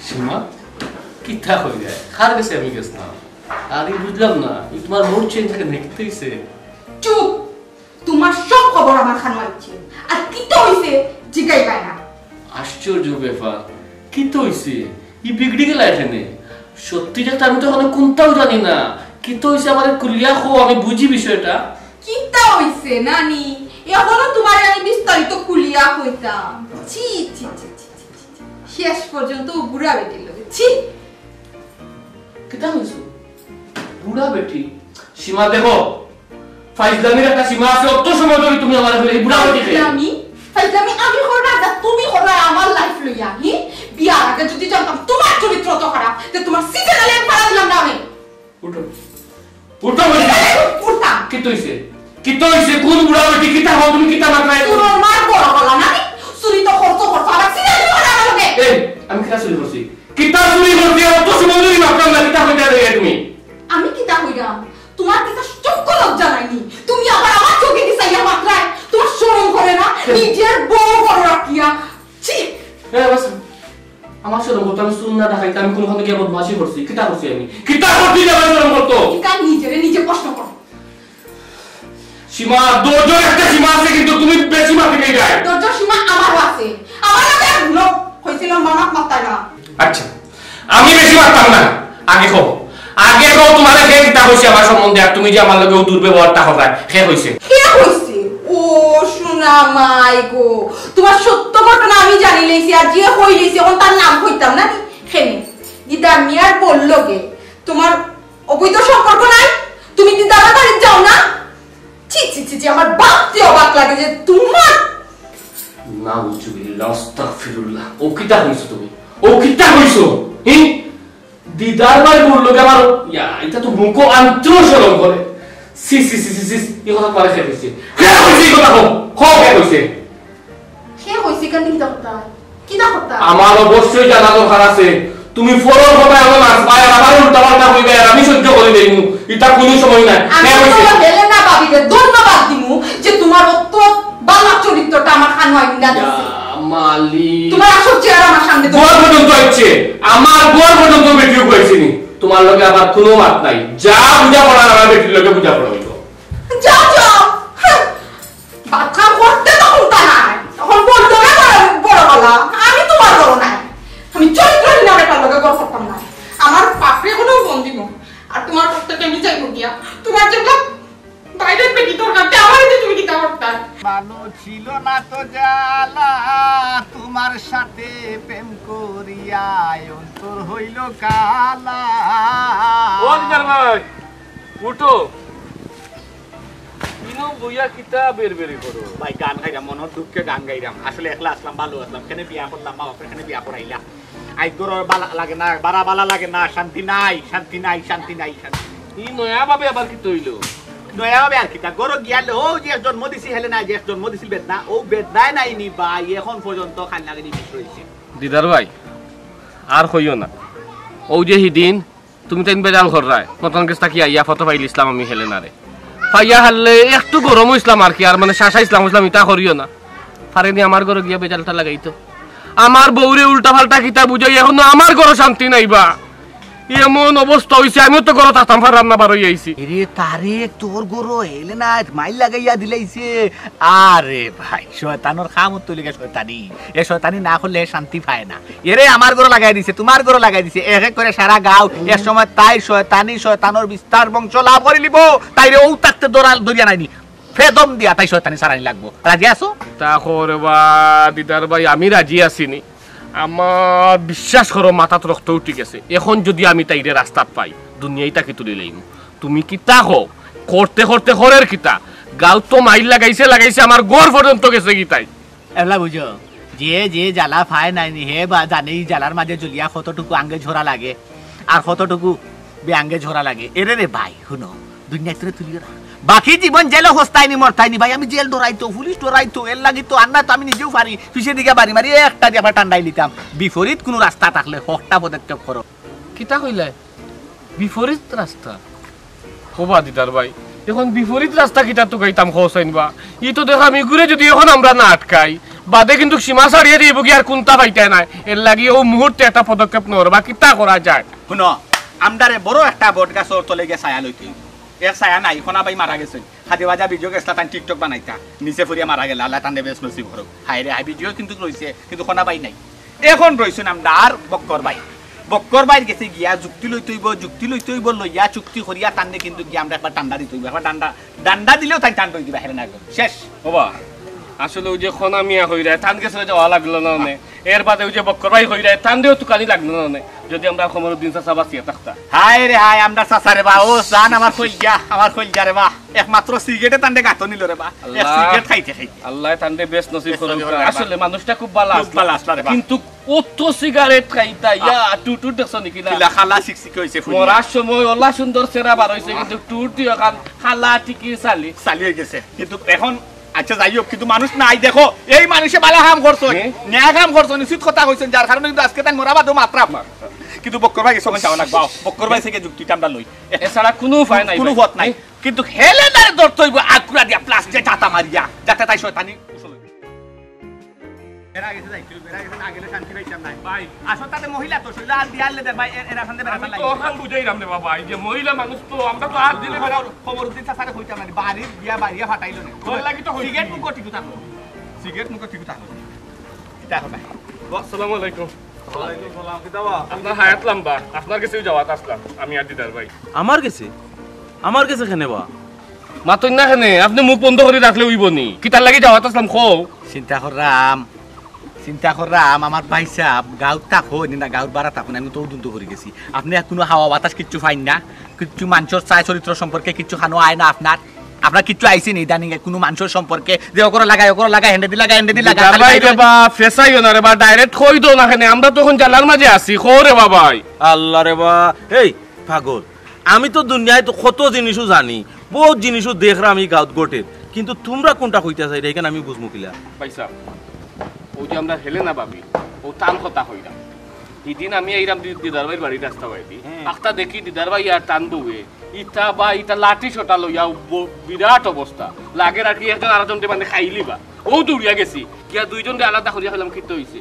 সীমা, কিতা কইরে? কার গেছে আমি গেছলাম? আরে বুঝলাম না, এই তোমার মুড চেঞ্জ কেন? কিতা হইছে? চুপ! তোমার সব খবর আমার কানো আইছে। আর কিতা হইছে, জিগাইবায় না। আশ্চর্য ব্যাপার, কিতা হইছে? ই বিগড়ি গেলা এখানে। সত্যি যে আমি তো এখনো কোনটাও জানি না। কিতা হইছে আমারে খুলিয়া কও, আমি বুঝি বিষয়টা। কিতা হইছে নানি? এখনো তোমারে আমি বিস্তারিত খুলিয়া কইতাম। ছি, ছি, ছি। শেষ পর্যন্ত ও বুড়া বেটির লগে। ছি! কিতা কইছো? বুড়া বেটি? সীমা দেখো, ফাইজলামির একটা সীমা আছে। অত সময় ধরে তুমি আমার এই বুড়া বেটিকে ফাইজলামি? ফাইজলামি আমি কররাম না, তুমি কররায় আমার লাইফ লইয়া, হি? বিয়ার আগে যদি জানতাম তোমার চরিত্র অত খারাপ, তে তোমার সিটে নালে আমি ফালা দিলাম না আমি। উঠো। উঠো বলছি। উঠতাম। কিতা হইছে? কিতা হইছে? কোন বুড়া বেটি? কিতা হও তুমি? কিতা মাতরায়? তোর মার বড় গলা না? চুরি তো করছো, করছো, আবার সিধা সিধা কথা বলো কে? এই, আমি কিতা চুরি করছি? কিতা চুরি করছি? অত সময় ধরে মাতরাম না, কিতা কইতায় রইলে তুমি? আমি কিতা কইরাম? তোমার কিতা চক্ষু লজ্জা নাই নি? তুমি আবার আমার চোখে কি চাইয়া মাতরায়? তোমার শরম করে না? নিজের বউ বড় রাখিয়া। ছি! এ, বাস। আমার শরম করতো, আমি চুল না দেখাইতে আমি কোনোখানে গিয়া বদমাশি করছি? কিতা করছি আমি? কিতা করছি যে আমার শরম করতো? কিতা নিজেরে নিজে প্রশ্ন করো। সীমা, ধৈর্যর একটা সীমা আছে, কিন্তু তুমি বেশি মাতি নেই যায়। ধৈর্যর সীমা আমারও আছে। আমার লগে আর লোক হইছিল মামাক মারতায় না। আচ্ছা, আমি বেশি মারতাম না। আগে কও, আগে কও, তোমারে কে কিতা কইছে আমার সম্বন্ধে, আর তুমি যে আমার লগে ও দুর্ব্যবহারটা কররায়, কে কইছে? কে কইছে? ও সোনা মাই গো, তোমার সত্য ঘটনা আমি জানি লইছি, আর যে কই লইছি, এখন তার নাম কইতাম না নি? কেনে? দিদার মিয়ার বউর লগে তোমার অবৈধ সম্পর্ক নাই? তুমি দিদার বাড়ি যাও না? ছি, ছি, ছি, ছি, আমার ভাবতে অবাক লাগে যে তোমার নাউজুবিল্লাহ, আস্তাগফিরুল্লাহ। ও কিতা কইছো তুমি? ও কিতা কইছো? হি? দিদার ভাই বউর লগে আমার, ইয়া, এটা তো মুখো আনতেও শরম করে। ছি, ছি, ছি, ছি, ছি, এই কথা তোমারে কে কইছে? কে কইছে এই কথা? কও, কও, কে কইছে? কে কইছে? কেন কিতা কথা? কিতা কথা? আমার অবশ্যই জানা দরকার আছে। তুমি ফরর কথা এমন আসবায় আর আমার উল্টা পাল্টা কইবায় আর আমি সহ্য করি দেইমু। এটা কোনো সময় নাই। আমি কে কইছে? তো হেলেনা ভাবিরে ধন্যবাদ দিমু যে তোমার অত ভালা চরিত্রটা আমার কানো আইনা দিছে। ইয়া মালিক। তোমার আসল চেহারা আমার সামনে তো ঘর পর্যন্ত আইছে। আমার ঘর পর্যন্ত ভিডিও কইছে নি। তোমার লগে আবার কোনো মাত নাই। যা বুঝা পড়ার আমার বেটির লগে বুঝা পড়া হইব। যাও, যাও। হ্যাঁ। বাচ্চা করতে তো কুন্তা নাই। তখন বলতো না বড়, বড় গলা। আমি তোমার বড় নাই। আমি চরিত্রহীন বেটার লগে ঘর করতাম না। আমার বাপরে কোনো ফোন দিব। আর তোমার ঘর থেকে আমি যাইব গিয়া। তোমার যেগুলো বাইরের বেটি দরকার, তে আমার এতে তুমি কিতা করতায়? মানুষ ছিল না তো জ্বালা, তোমার সাথে প্রেম করিয়া অন্তর হইল কালা। ও দিদার ভাই, উঠো। ইনো বইয়া কিতা বেরবেরি করো? ভাই, গান গাইরাম, মনর দুঃখে গান গাইরাম। আসলে একলা আসলাম, ভালো আসলাম, কেনে বিয়া করলাম, মা বাপরে কেনে বিয়া করাইলা। আই ঘরর বালা লাগে না, বারা বালা লাগে না, শান্তি নাই, শান্তি নাই, শান্তি নাই, শান্তি নাই। ই নয়া ভাবে আবার কিতা অইলো? নয়া ভাবে আর কিতা, ঘরো গিয়া লে, ও যে এক জন্ম দিছি হেলে না, যে এক জন্ম দিছিল বেদনা, ও বেদনায় নাই নি ভাই, এখন পর্যন্ত খান লাগে নি বিষ রইছে। দিদার ভাই, আর কইও না। ও যে হিদিন তুমি তাইন বেজাল কররায়, মতন গেছ থাকি আইয়া ফটো ফাইল ইসলাম আমি হেলে না রে। ফাইয়া হারলে একটু গরম অইসলাম আর কি, আর মানে শাসা ইসলাম অইসলাম, ইতা করিও না। ফারেনি আমার ঘরো গিয়া বেজালটা লাগাইতো। আমার বউরে উল্টা পাল্টা কিতা বুঝাই, এখনো আমার ঘরো শান্তি নাই বা। এমন অবস্থা অইছে, আমিও তো ঘরো থাকতাম পারলাম না, বার অই আইছি। এরে তারেক, তোর ঘরো হেলেনায় মাইর লাগাইয়া দিলাইছে। আরে ভাই, শয়তানর কাম তো অইলো গিয়া শয়তানি। এ শয়তানি না করলে হে শান্তি পায় না। এরে আমার ঘরো লাগাই দিছে, তুমার ঘরো লাগাই দিছে, এক এক করি সারা গাঁও। এক সময় তাই শয়তানি, শয়তানর বিস্তার বংশ লাভ করিলিবো। তাইরে অউ থাকতে ধরা ধরিয়া নাইনি, ফেদম দিয়া তাই শয়তানি সারানি লাগবো। রাজি আছো? তা কও রে বা, দিদার ভাই, আমি রাজি আছি নি। আমার বিশ্বাস করো, মাথাত রক্ত উঠি গেছে। এখন যুদি আমি তাইরে রাস্তাত পাই, দুনিয়াই তাকি তুলিলাইমু। তুমি কিতা কও? করতে করতে করের কিতা? গাঁওত তো মাইর লাগাইছে, লাগাইছে, আমার ঘর পর্যন্ত গেছেগি তাই। এবলা বুঝো, যে যে জ্বালা পায় নাইনি, হে বা জানে ই জ্বালার মাঝে জ্বলিয়া কতটুকু আঙ্গে ঝরা লাগে, আর কতটুকু বেআঙ্গে ঝরা লাগে। এরে রে ভাই, হুনো, দুনিয়াত তোরে তুলিও না। বাকি জীবন জেলো হস্তাইনি মরতাইনি ভাই, আমি জেল ডরাইতো, পুলিশ ডরাইতো, এর লাগি তো আন্না তো আমি নিজেও পারি, পিছে দিকে বাড়ি মারি একটা দিয়া ঠান্ডাই লিতাম। বিপরীত কুনু রাস্তা থাকলে হকটা পদক্ষেপ করো। কিতা কইলায়? বিপরীত রাস্তা? ও বা দিদার ভাই, এখন বিপরীত রাস্তা কিতা তুকাইতাম কও চাইন বা? ই তো দেখলাম ইগুরে যুদি এখন আমরা না আটকাই, বাদে কিন্তু সীমা ছাড়িয়া যাইবোগি, আর কুন্তা পাইতায় নায়। এর লাগি অউ মুহূর্তে একটা পদক্ষেপ নেওয়ার বা কিতা করা যায়? হুনো, আমরারে বড় একটা বট গাছর তলে গিয়া ছায়া লইতে অইবো। এর ছায়া নাই, খনা ভাই মারা গেছইন। খাদি বাজা ভিডিও গেছলা, তাইন TikTok বানাইতা, নিচে পড়িয়া মারা গেলা, আল্লায় তানরে বেহেস্ত নসিব করুক। হায় রে হায়, ভিডিও কিন্তু রইছে, কিন্তু খনা ভাই নাই। এখন রইছইন আমরার বক্কর ভাই। বক্কর ভাইর গেছে গিয়া যুক্তি লইতে অইবো, যুক্তি লইতে অইবো, লইয়া চুক্তি করিয়া তানরে কিন্তু গিয়া আমরা একবার ঠান্ডা দিতে অইবো। একবার ঠান্ডা, ঠান্ডা দিলেও তাইন ঠান্ডা অই দিবা, হেরে না একদম। শেষ। ও বা, আসলে অউ যে খনা মিয়া কইরা, তান গেছে যাওয়া লাগলো না অনে। এর বাদে অউ যে বক্কর ভাই কইরা, তানরেও তুকানি লাগলো না অনে। যুদি আমরা কমরুদ্দিন চাচা বাঁচিয়া থাকতা। হায় রে হায়, আমরার চাচা রে বা, ও জান আমার কইলজা, আমার কইলজা রে বা। একমাত্র সিগারেটে তানরে গাতো নিলো রে বা। এক আল্লাহ। সিগারেট খাইতে খাইতে। আল্লায় তানরে বেহেস্ত নসিব করুক। বেহেস্ত নসিব করুক। আসলে মানুষটা খুব ভালা খুব আছলা। ভালা আছলা রে বা। কিন্তু অত সিগারেট খাইতা, ইয়া, আহ। টুটুর দেখছো নি কিলা? কিলা কালা চিকচিকি অইছে ফুলিয়া। মরার সময় অলা সুন্দর চেহারা বার অইছে, কিন্তু টুট দিয়া অখান কালা টিকি চালি। চালি অই গেছে। কিন্তু এখন, আচ্ছা যাই হোক, কিন্তু মানুষ নাই দেখো, এই মানুষে ভালা কাম করছইন, হ্যাঁ? ন্যায় কাম করছইন, উচিত কথা কইছইন, যার কারণে কিন্তু আজকে তাইন মরা বাদেও মাতরা। কিন্তু বক্কর ভাই গেছে, অখন যাওয়া লাগবো। আও, বক্কর ভাই গেছে যুক্তি আমরা লই। এছাড়া কুনু উপায় নাই কুনু ভাই। পথ নাই। কিন্তু হেলেনারে ধরতে অইবো আগুরা দিয়া প্লাস্টিকে ঝাঁটা মারিয়া, যাতে তাই শয়তানি কুশল অইবো। এরা গেছে যাইতে অইবো, এরা গেছে না গেলে শান্তি পাইতাম না। ভাই। আসল তাতে মহিলা তো শরীরে আর দিয়া আনলে দে ভাই, এ-, এরা শান্তি বেড়া আমি তো অখান বুঝাইরাম রে বাবা, এই যে মহিলা মানুষ তো, আমরা তো আর দিলে বেড়া। কমরুদ্দিন চাচারে কইতাম না, বাড়িত গিয়া বাড়িয়া ফাটাইলো না। তোর লাগি তো কইছি। সিগারেট মুখো ঠিক থাকো। সিগারেট মুখো ঠিক থাকো। কিতা কথা? আসসালামু আলাইকুম। ওয়ালাইকুম সালাম, কিতা বা? আপনার হায়াত লম্বা, আপনার গেছেউ যাওয়াত আছলাম, আমি আর দিদার ভাই। আমার গেছে? আমার গেছে কেনে বা? মাতইন না কেনে? আপনে মুখ বন্ধ করি রাখলে অইবো নি? কিতার লাগি যাওয়াত আছলাম কও? চিন্তা কররাম, চিন্তা কররাম, আমার ভাইসাব গাঁওত থাকইন না, গাঁওর বারা থাকইন, আমি তো উদুন্ত করি গেছি। আপনে কুনু হাওয়া বাতাস কিচ্ছু পাইন না, কিচ্ছু মানষর চাই চরিত্র সম্পর্কে কিচ্ছু খানো আয় না আপনার। আপনার কিচ্ছু আইছে নি ইদানিং কুনু মানষর সম্পর্কে যে অগরে লাগাই, অগরে লাগাই, হেন্ডেদি লাগাই, হেন্ডেদি লাগাই, দিদার খালি ভাই বাইরে রে বা, ফেসাইও না রে বা, direct কই দেও না কেনে, আমরা তো অখন জ্বালার মাঝে আছি, কও রে বা ভাই। আল্লাহ রে বা, এই পাগল, আমি তো দুনিয়াত তো কত জিনিসও জানি, বউত জিনিসও দেখরাম ই গাঁওত ঘটের, কিন্তু তুমরা কুনটা কইতা চাইরায়, ইখান আমি বুঝমু কিলা? ভাইসাব, অউ যে আমরা হেলেনা ভাবি, অউ তান কথা কইরাম। হিদিন আমি আইরাম দি-, দিদার ভাইর বাড়ির রাস্তা বায়দি। হুম। আখতা দেখি দিদার ভাই আর তান বউয়ে, ইতা বা ইতা লাঠি সোটা লইয়া ব-, বিরাট অবস্থা। লাগের আর কি একজন আরকজনরে মানে খাইলিবা। অউ দৌড়িয়া গেছি, গিয়া দুইজনরে আলাদা করিয়া কইলাম কিতা অইছে।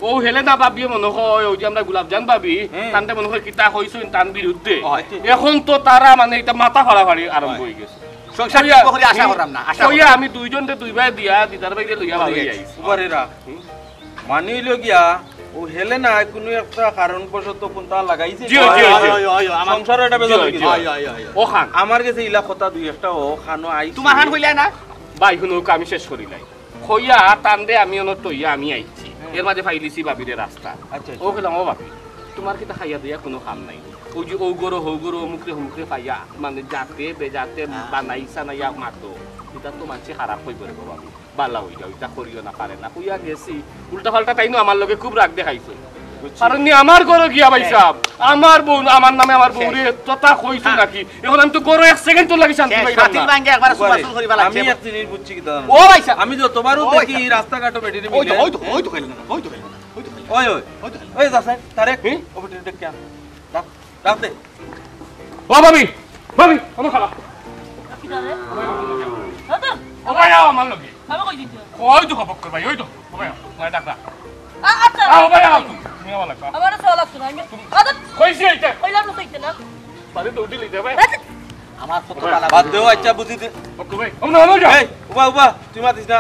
অউ হেলেনা ভাবিয়ে মনো কয়, অউ যে আমরা গোলাপজান ভাবি, হুম। তানরে মনো কয় কিতা কইছইন তান বিরুদ্ধে। অয়। অখন তো তারা মানে ইতা মাথা ফাড়াফাড়ি আরম্ভ অয়। অই গেছে। সংসার কইয়া, ঠিক করি আশা হুম, করলাম না, আশা কইয়া করলাম। আমি দুইজনরে দুইবার দিয়া দিদার ভাইরে লইয়া বারই আইছি। উপরেরা। হুম। মানি অইলো গিয়া, অউ হেলেনায় কুনু একটা কারণবশত কুনটা লাগাইছে। জি, জি, জি। অয়, অয়, অয়, আমার সংসারো এটা বেজাল জি, অই গেছে। জি। অয়, অয়, অয়, অয়। অখান। আমার গেছে ইলা কথা দুই একটা অখানো আইছে। তুমার খান কইলায় না? ভাই, হুনো, আমি শেষ করিলাই। কইয়া, তানরে আমি অনো থইয়া আমি আইছি। হুম। এর মাঝে পাইলিছি ভাবিরে রাস্তাত। আচ্ছা, আচ্ছা। অউ কইলাম, "ও ভাবি, তুমার কিতা খাইয়া দাইয়া কুনু কাম নাই? অউ যে অউ ঘরো, হউ ঘরো, অমুকরে, হমুকরে পাইয়া, মানে যাতে বেজাতে হ্যাঁ। বানাই সানাইয়া মাতো, ইতা তো মানষে খারাপ কইবো রে বা ভাবি।" বালা অই যাও, ইতা করিও না, পারে না। কইয়া গেছি, উল্টা পাল্টা তাইনও আমার লগে খুব রাগ দেখাইছে। বুঝছি। কারণ নি আমার ঘরো গিয়া ভাইসাব, আমার বউ, আমার নামে আমার বউরে এততা কইছো হ্যাঁ। নাকি? অখন আমি তো ঘরো এক সেকেন্ড তোর লাগি শান্তি শেষ, পাইলাম মাটির না। ভাঙ্গে একবার উপরে। চুপাচুল করিবা লাগছে। আমি এক জিনিস বুঝছি কিতা জানো? ও ভাইসাব। আমি যতবার ও দেখি ভাইসাব। রাস্তাঘাটো বেটিরে ওই তো, মিলে। ওই তো, ওই তো খেলে না, ওই তো খেলে না, ওই তো খেলে না। ওই, ওই। ওই তো খেলে না। ওই যা স্যার, তারেক, হুম? ও বেটিরে ডাক কে আন। ডাক, ডাক দে। ও ভাবি, ভাবি, আমার খালা। কিতা রে? ও ভাই, আও আমার লগে। আমি কই দিতে? ওই তো খবর কর ভাই, ওই তো। ও ভাই, আমার ডাক, ডাক। আ-, আচ্ছা, আও ভাই, আও। তুমি আমার লাগবা। আমারও চাওয়া লাগতো না, আমি আদত কইছি এইটা। কইলাম না তো এইটা না। বাড়ি তো উঠি লইতে ভাই। আচ্ছা। আমার কত বালা বাদ দেও, আচ্ছা, বুঝি দে। ওকে ভাই, আমরা, আমরা যাও। এই, উবা, উবা, তুই মাতিস না।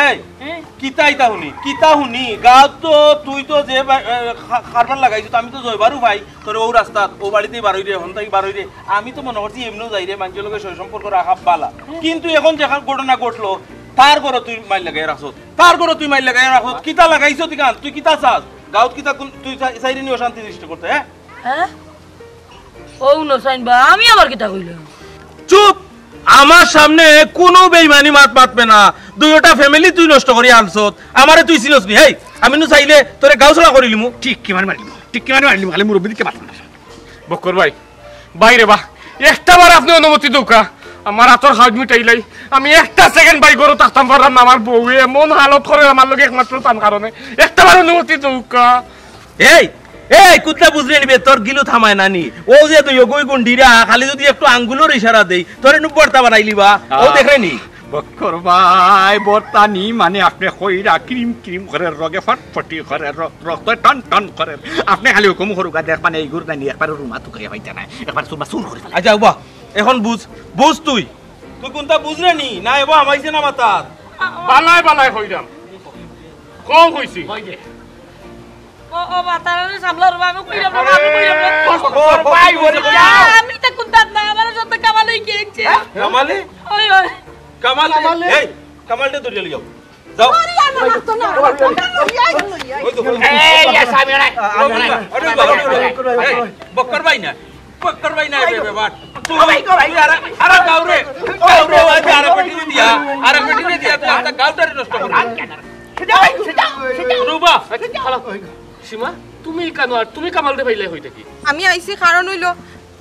এই, হ্যাঁ? কিতা ইতা হুনি? কিতা হুনি? গাঁওত তো তুই তো যে বা-, এ, খা-, কারবার লাগাইছো, তো আমি তো জয়বারও ভাই। তোরে ও রাস্তাত, ও বাড়িতেই বারই রে, হন তাই বারই রে। আমি তো মনে করছি এমনেও যাই রে, মানুষের লগে সয় সম্পর্ক রাখা বালা। কিন্তু এখন যে ঘটনা ঘটলো, তার ঘরো তুই মাইর লাগাই রাখছত। তার ঘরো তুই মাইর লাগাই রাখছত। কিতা লাগাইছো তুই কান? তুই কিতা চাস? গাঁওত কিতা কোন, তুই চাই-, চাইরে নি অশান্তি সৃষ্টি করতে, হ্যাঁ? হ্যাঁ? ও হুনো সাইন বা, আমি আবার কিতা কইলাম? চুপ! আমার সামনে কোনো বেইমানি মাত মাতবে না। দুইটা ফ্যামিলি তুই নষ্ট করি আনছত। আমারে তুই চিনস নি? হেই, আমি নু চাইলে তোরে গাঁও ছাড়া করিলিমু। ঠিক কি মানে মারিলিমু? ঠিক কি মানে মারিলিমু? খালি মুরব্বি দিকে মাতলাম না। বক্কর ভাই, বাইরে বা, একটা বার আপনি অনুমতি দৌকা। আমার আতর হাউজ মিটাইলাই। আমি একটা সেকেন্ড ভাই ঘরো থাকতাম পারলাম না। আমার বউয়ে এমন হালত করে আমার লগে একমাত্র তান কারণে। একটা বার অনুমতি দৌকা। এই, এই, কুত্তা বুঝরে নিবে, তোর গিলু থামায় না নি। ও যে তুই ওগুই গুন্ডিরা, খালি যদি একটু আঙ্গুলর ইশারা দেই, তোরে নু বর্তা বানাইলিবা। ও আহ। দেখরে নি। বক্কর ভাই, বর্তা নি মানে আপনি কইরা ক্রিম ক্রিম করে, রগে ফটফটি করে, র-, রক্ত টন টন করে। আপনি খালি হুকুম করুকা, দেখ মানে এই গুড় নানি একবার রুমা তুকাই হইতে নাই, একবার চুরমা চুর করে ফেলে। আচ্ছা, উবা, এখন বুঝ, বুঝ তুই। তুই কোনটা বুঝরে নি? না, এবার আমাইছে না মাতার। বালাই বালাই কইরাম। কম কইছি। ও, ও, মাতার আরে সামলা রুমা, আমি কইরাম না, আমি কইরাম না। ও, ও, ভাই, ওরে, আ, আমি তো কোনটা না, আমার যত কামালে গিয়েছে। হ্যাঁ? কামালে? ওই, ওই। কামালে? কামালে? এই, কামালটা ধরিয়া লিয়াও। যাও। ওরে, আমার হাত তো না, আমার হাত তো না, ওই, ওই, ওই। ওই তো, ওই তো। এই, এই, স্বামী, ওরে। আ, আ, আরে, আরে, আরে, আরে, আরে, এই, বক্কর ভাই না। বক্কর ভাই না, বে, বে, বাট। তুই, ভাই, ভাই। তুই আরে, আরে, গাউরে, গাউরে, ওই যে আরে বেটিরে দিয়া, আরে বেটিরে দিয়া, তুই আস্তা গাউটারে নষ্ট করবি। সেটা ভাই, সেটা, সেটা। রুবা, আচ্ছা, খালা। সীমা, তুমি কেন আর তুমি কামালরে পাইলে হইতে কি? আমি আইছি কারণ অইলো,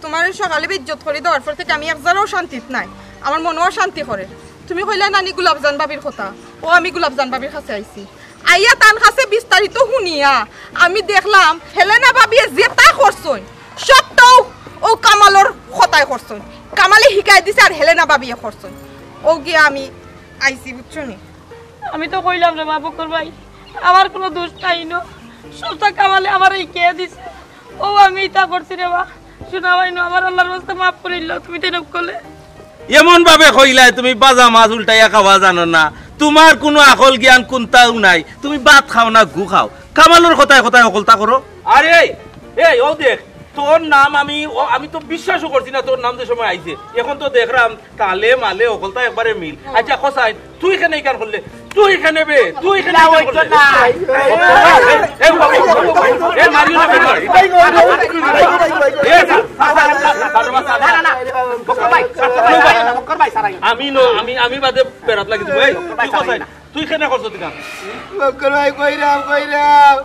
তোমারে সকালে বেইজ্জত করি দেওয়ার পর থাকি আমি এক জারাও শান্তিত নাই। আমার মনও অশান্তি করে। তুমি কইলা নানি গুলাবজান ভাবির কথা। ও আমি গুলাবজান ভাবির কাছে আইছি। আইয়া তান কাছে বিস্তারিত হুনিয়া আমি দেখলাম হেলেনা ভাবিয়ে যেতা করছইন, সবটাউ ও কামালর কথায় করছইন। কামালে হিকাই দিছে আর হেলেনা ভাবিয়ে করছইন। ও গিয়া আমি আইছি, বুঝছো নি? আমি তো কইলাম রে বা বক্কর ভাই, আমার কুনু দোষ নাই নু। সবটা কামালে আমারে হিকাই দিছে। ও আমি ইতা করছি রে বা। সোনা ভাই নু, আমার আল্লার ওয়াস্তে মাফ করিলাও, তুমি তাইন অকলে। এমন ভাবে কইলায় তুমি বাজা মাছ উল্টাইয়া খাওয়া জানো না। তোমার কুনু আকল জ্ঞান কুন্তাউ নাই। তুমি ভাত খাও না, গু খাও। কামালর কথায় কথায় হকলতা করো। আরে, এই, ও দেখ, তোর নাম আমি, ও, আমি তো বিশ্বাসও করছি না তোর নাম যে সময় আইছে। এখন তো দেখরাম তালে মালে হকলতা একবারে মিল। আচ্ছা, কসাই, তুই কেনে ইখান করলে? তুই কেনে বে? তুই কেনে ইখান করলে? না। এই, এই, এই, বাবু, এই, মারিও না, বেটা। এই, না, না, না। বক্কর ভাই, বক্কর ভাই, বক্কর ভাই, সারাই। আমি ন-, আমি, আমি বাদে বেড়াত লাগি দিব। এই, তুই কসাই, তুই কেনে করছ তুই কাম? বক্কর ভাই, কইরাম, কইরাম।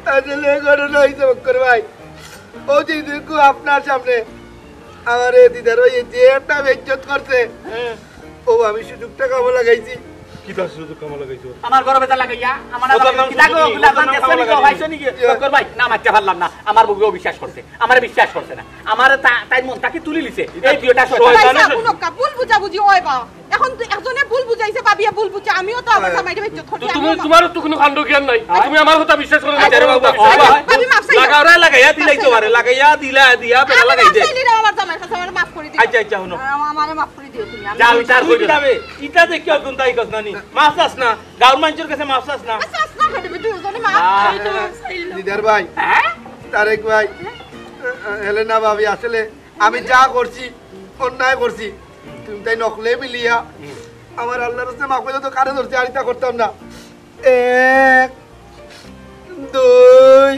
আসলে ঘটনা হইছে বক্কর ভাই। ও যে দেখো আপনার সামনে আমারে দিদার ভাই যে একটা বেইজ্জত করছে। ও আমি সুযোগটা কামো লাগাইছি। কিতা সুযোগ কামো লাগাইছো? আমার ঘরো বেটা লাগাইয়া, আমার ও তোর নাম কিতা গো, সুযোগ কি? ও তোর নাম কামো লাগাইছো? পাইছো নি? বক্কর ভাই, না মারতে পারলাম না। আমার বউয়ে অবিশ্বাস করছে। আমারে বিশ্বাস করছে না। আমারে তা-, তাই মন থাকি তুলি লিছে। এই বিয়েটা শয়তান। শয়তান। আচ্ছা, হুনো, কা-, ভুল বুঝাবুঝি হয় বা। এখন তো একজনে ভুল বুঝাইছে, ভাবিয়ে ভুল বুঝছে, আমিও তো আমার জামাইরে বেইজ্জত করছি, তো তুমি, আমিও মা- তোমারও তো কোনো কাণ্ড জ্ঞান নাই। হ্যাঁ। তুমি আমার কথা বিশ্বাস করো না, আচ্ছা, তার বাবু, কথা বাবু, বিশ্বাস করো। ভাবি মাফ চাইলাম। লাগা ওরা লাগাইয়া দিলাই তো মারে, লাগাইয়া দিলা, বেলা আমি লাগাই মাফ দে। চাইলি রে আমার জামাইর কাছে, আমারে মাফ করে দিও। আচ্ছা, আচ্ছা, হুনো। আ-, আমারে মাফ করে দিও তুমি। আমি যা বিচার তুই করবে। কিতাবে, ইটা দেখিও কোনটা ইকস না নি? মাফ চাস না, গাঁওর মানুষের কাছে মাফ চাস না। আচ্ছা, আচ্ছা, বেটা, বেটা, দুজনে মাফ আহ। করে দিও, মাফ চাইলাম। দিদার ভাই, হ্যাঁ? তারেক ভাই, হ্যাঁ? হেলেনা ভাবি, আসলে আমি যা করছি, অন্যায় করছি। তুমি তাই নকলে মিলিয়া আমার আল্লার রাস্তায় মাফ করে তো কারে ধরছি, আর ইতা করতাম না। এক, দুই,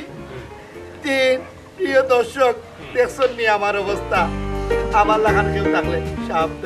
তিন। প্রিয় দর্শক, দেখছেন নি আমার অবস্থা? আমার লাখান কেউ থাকলে সাবধান।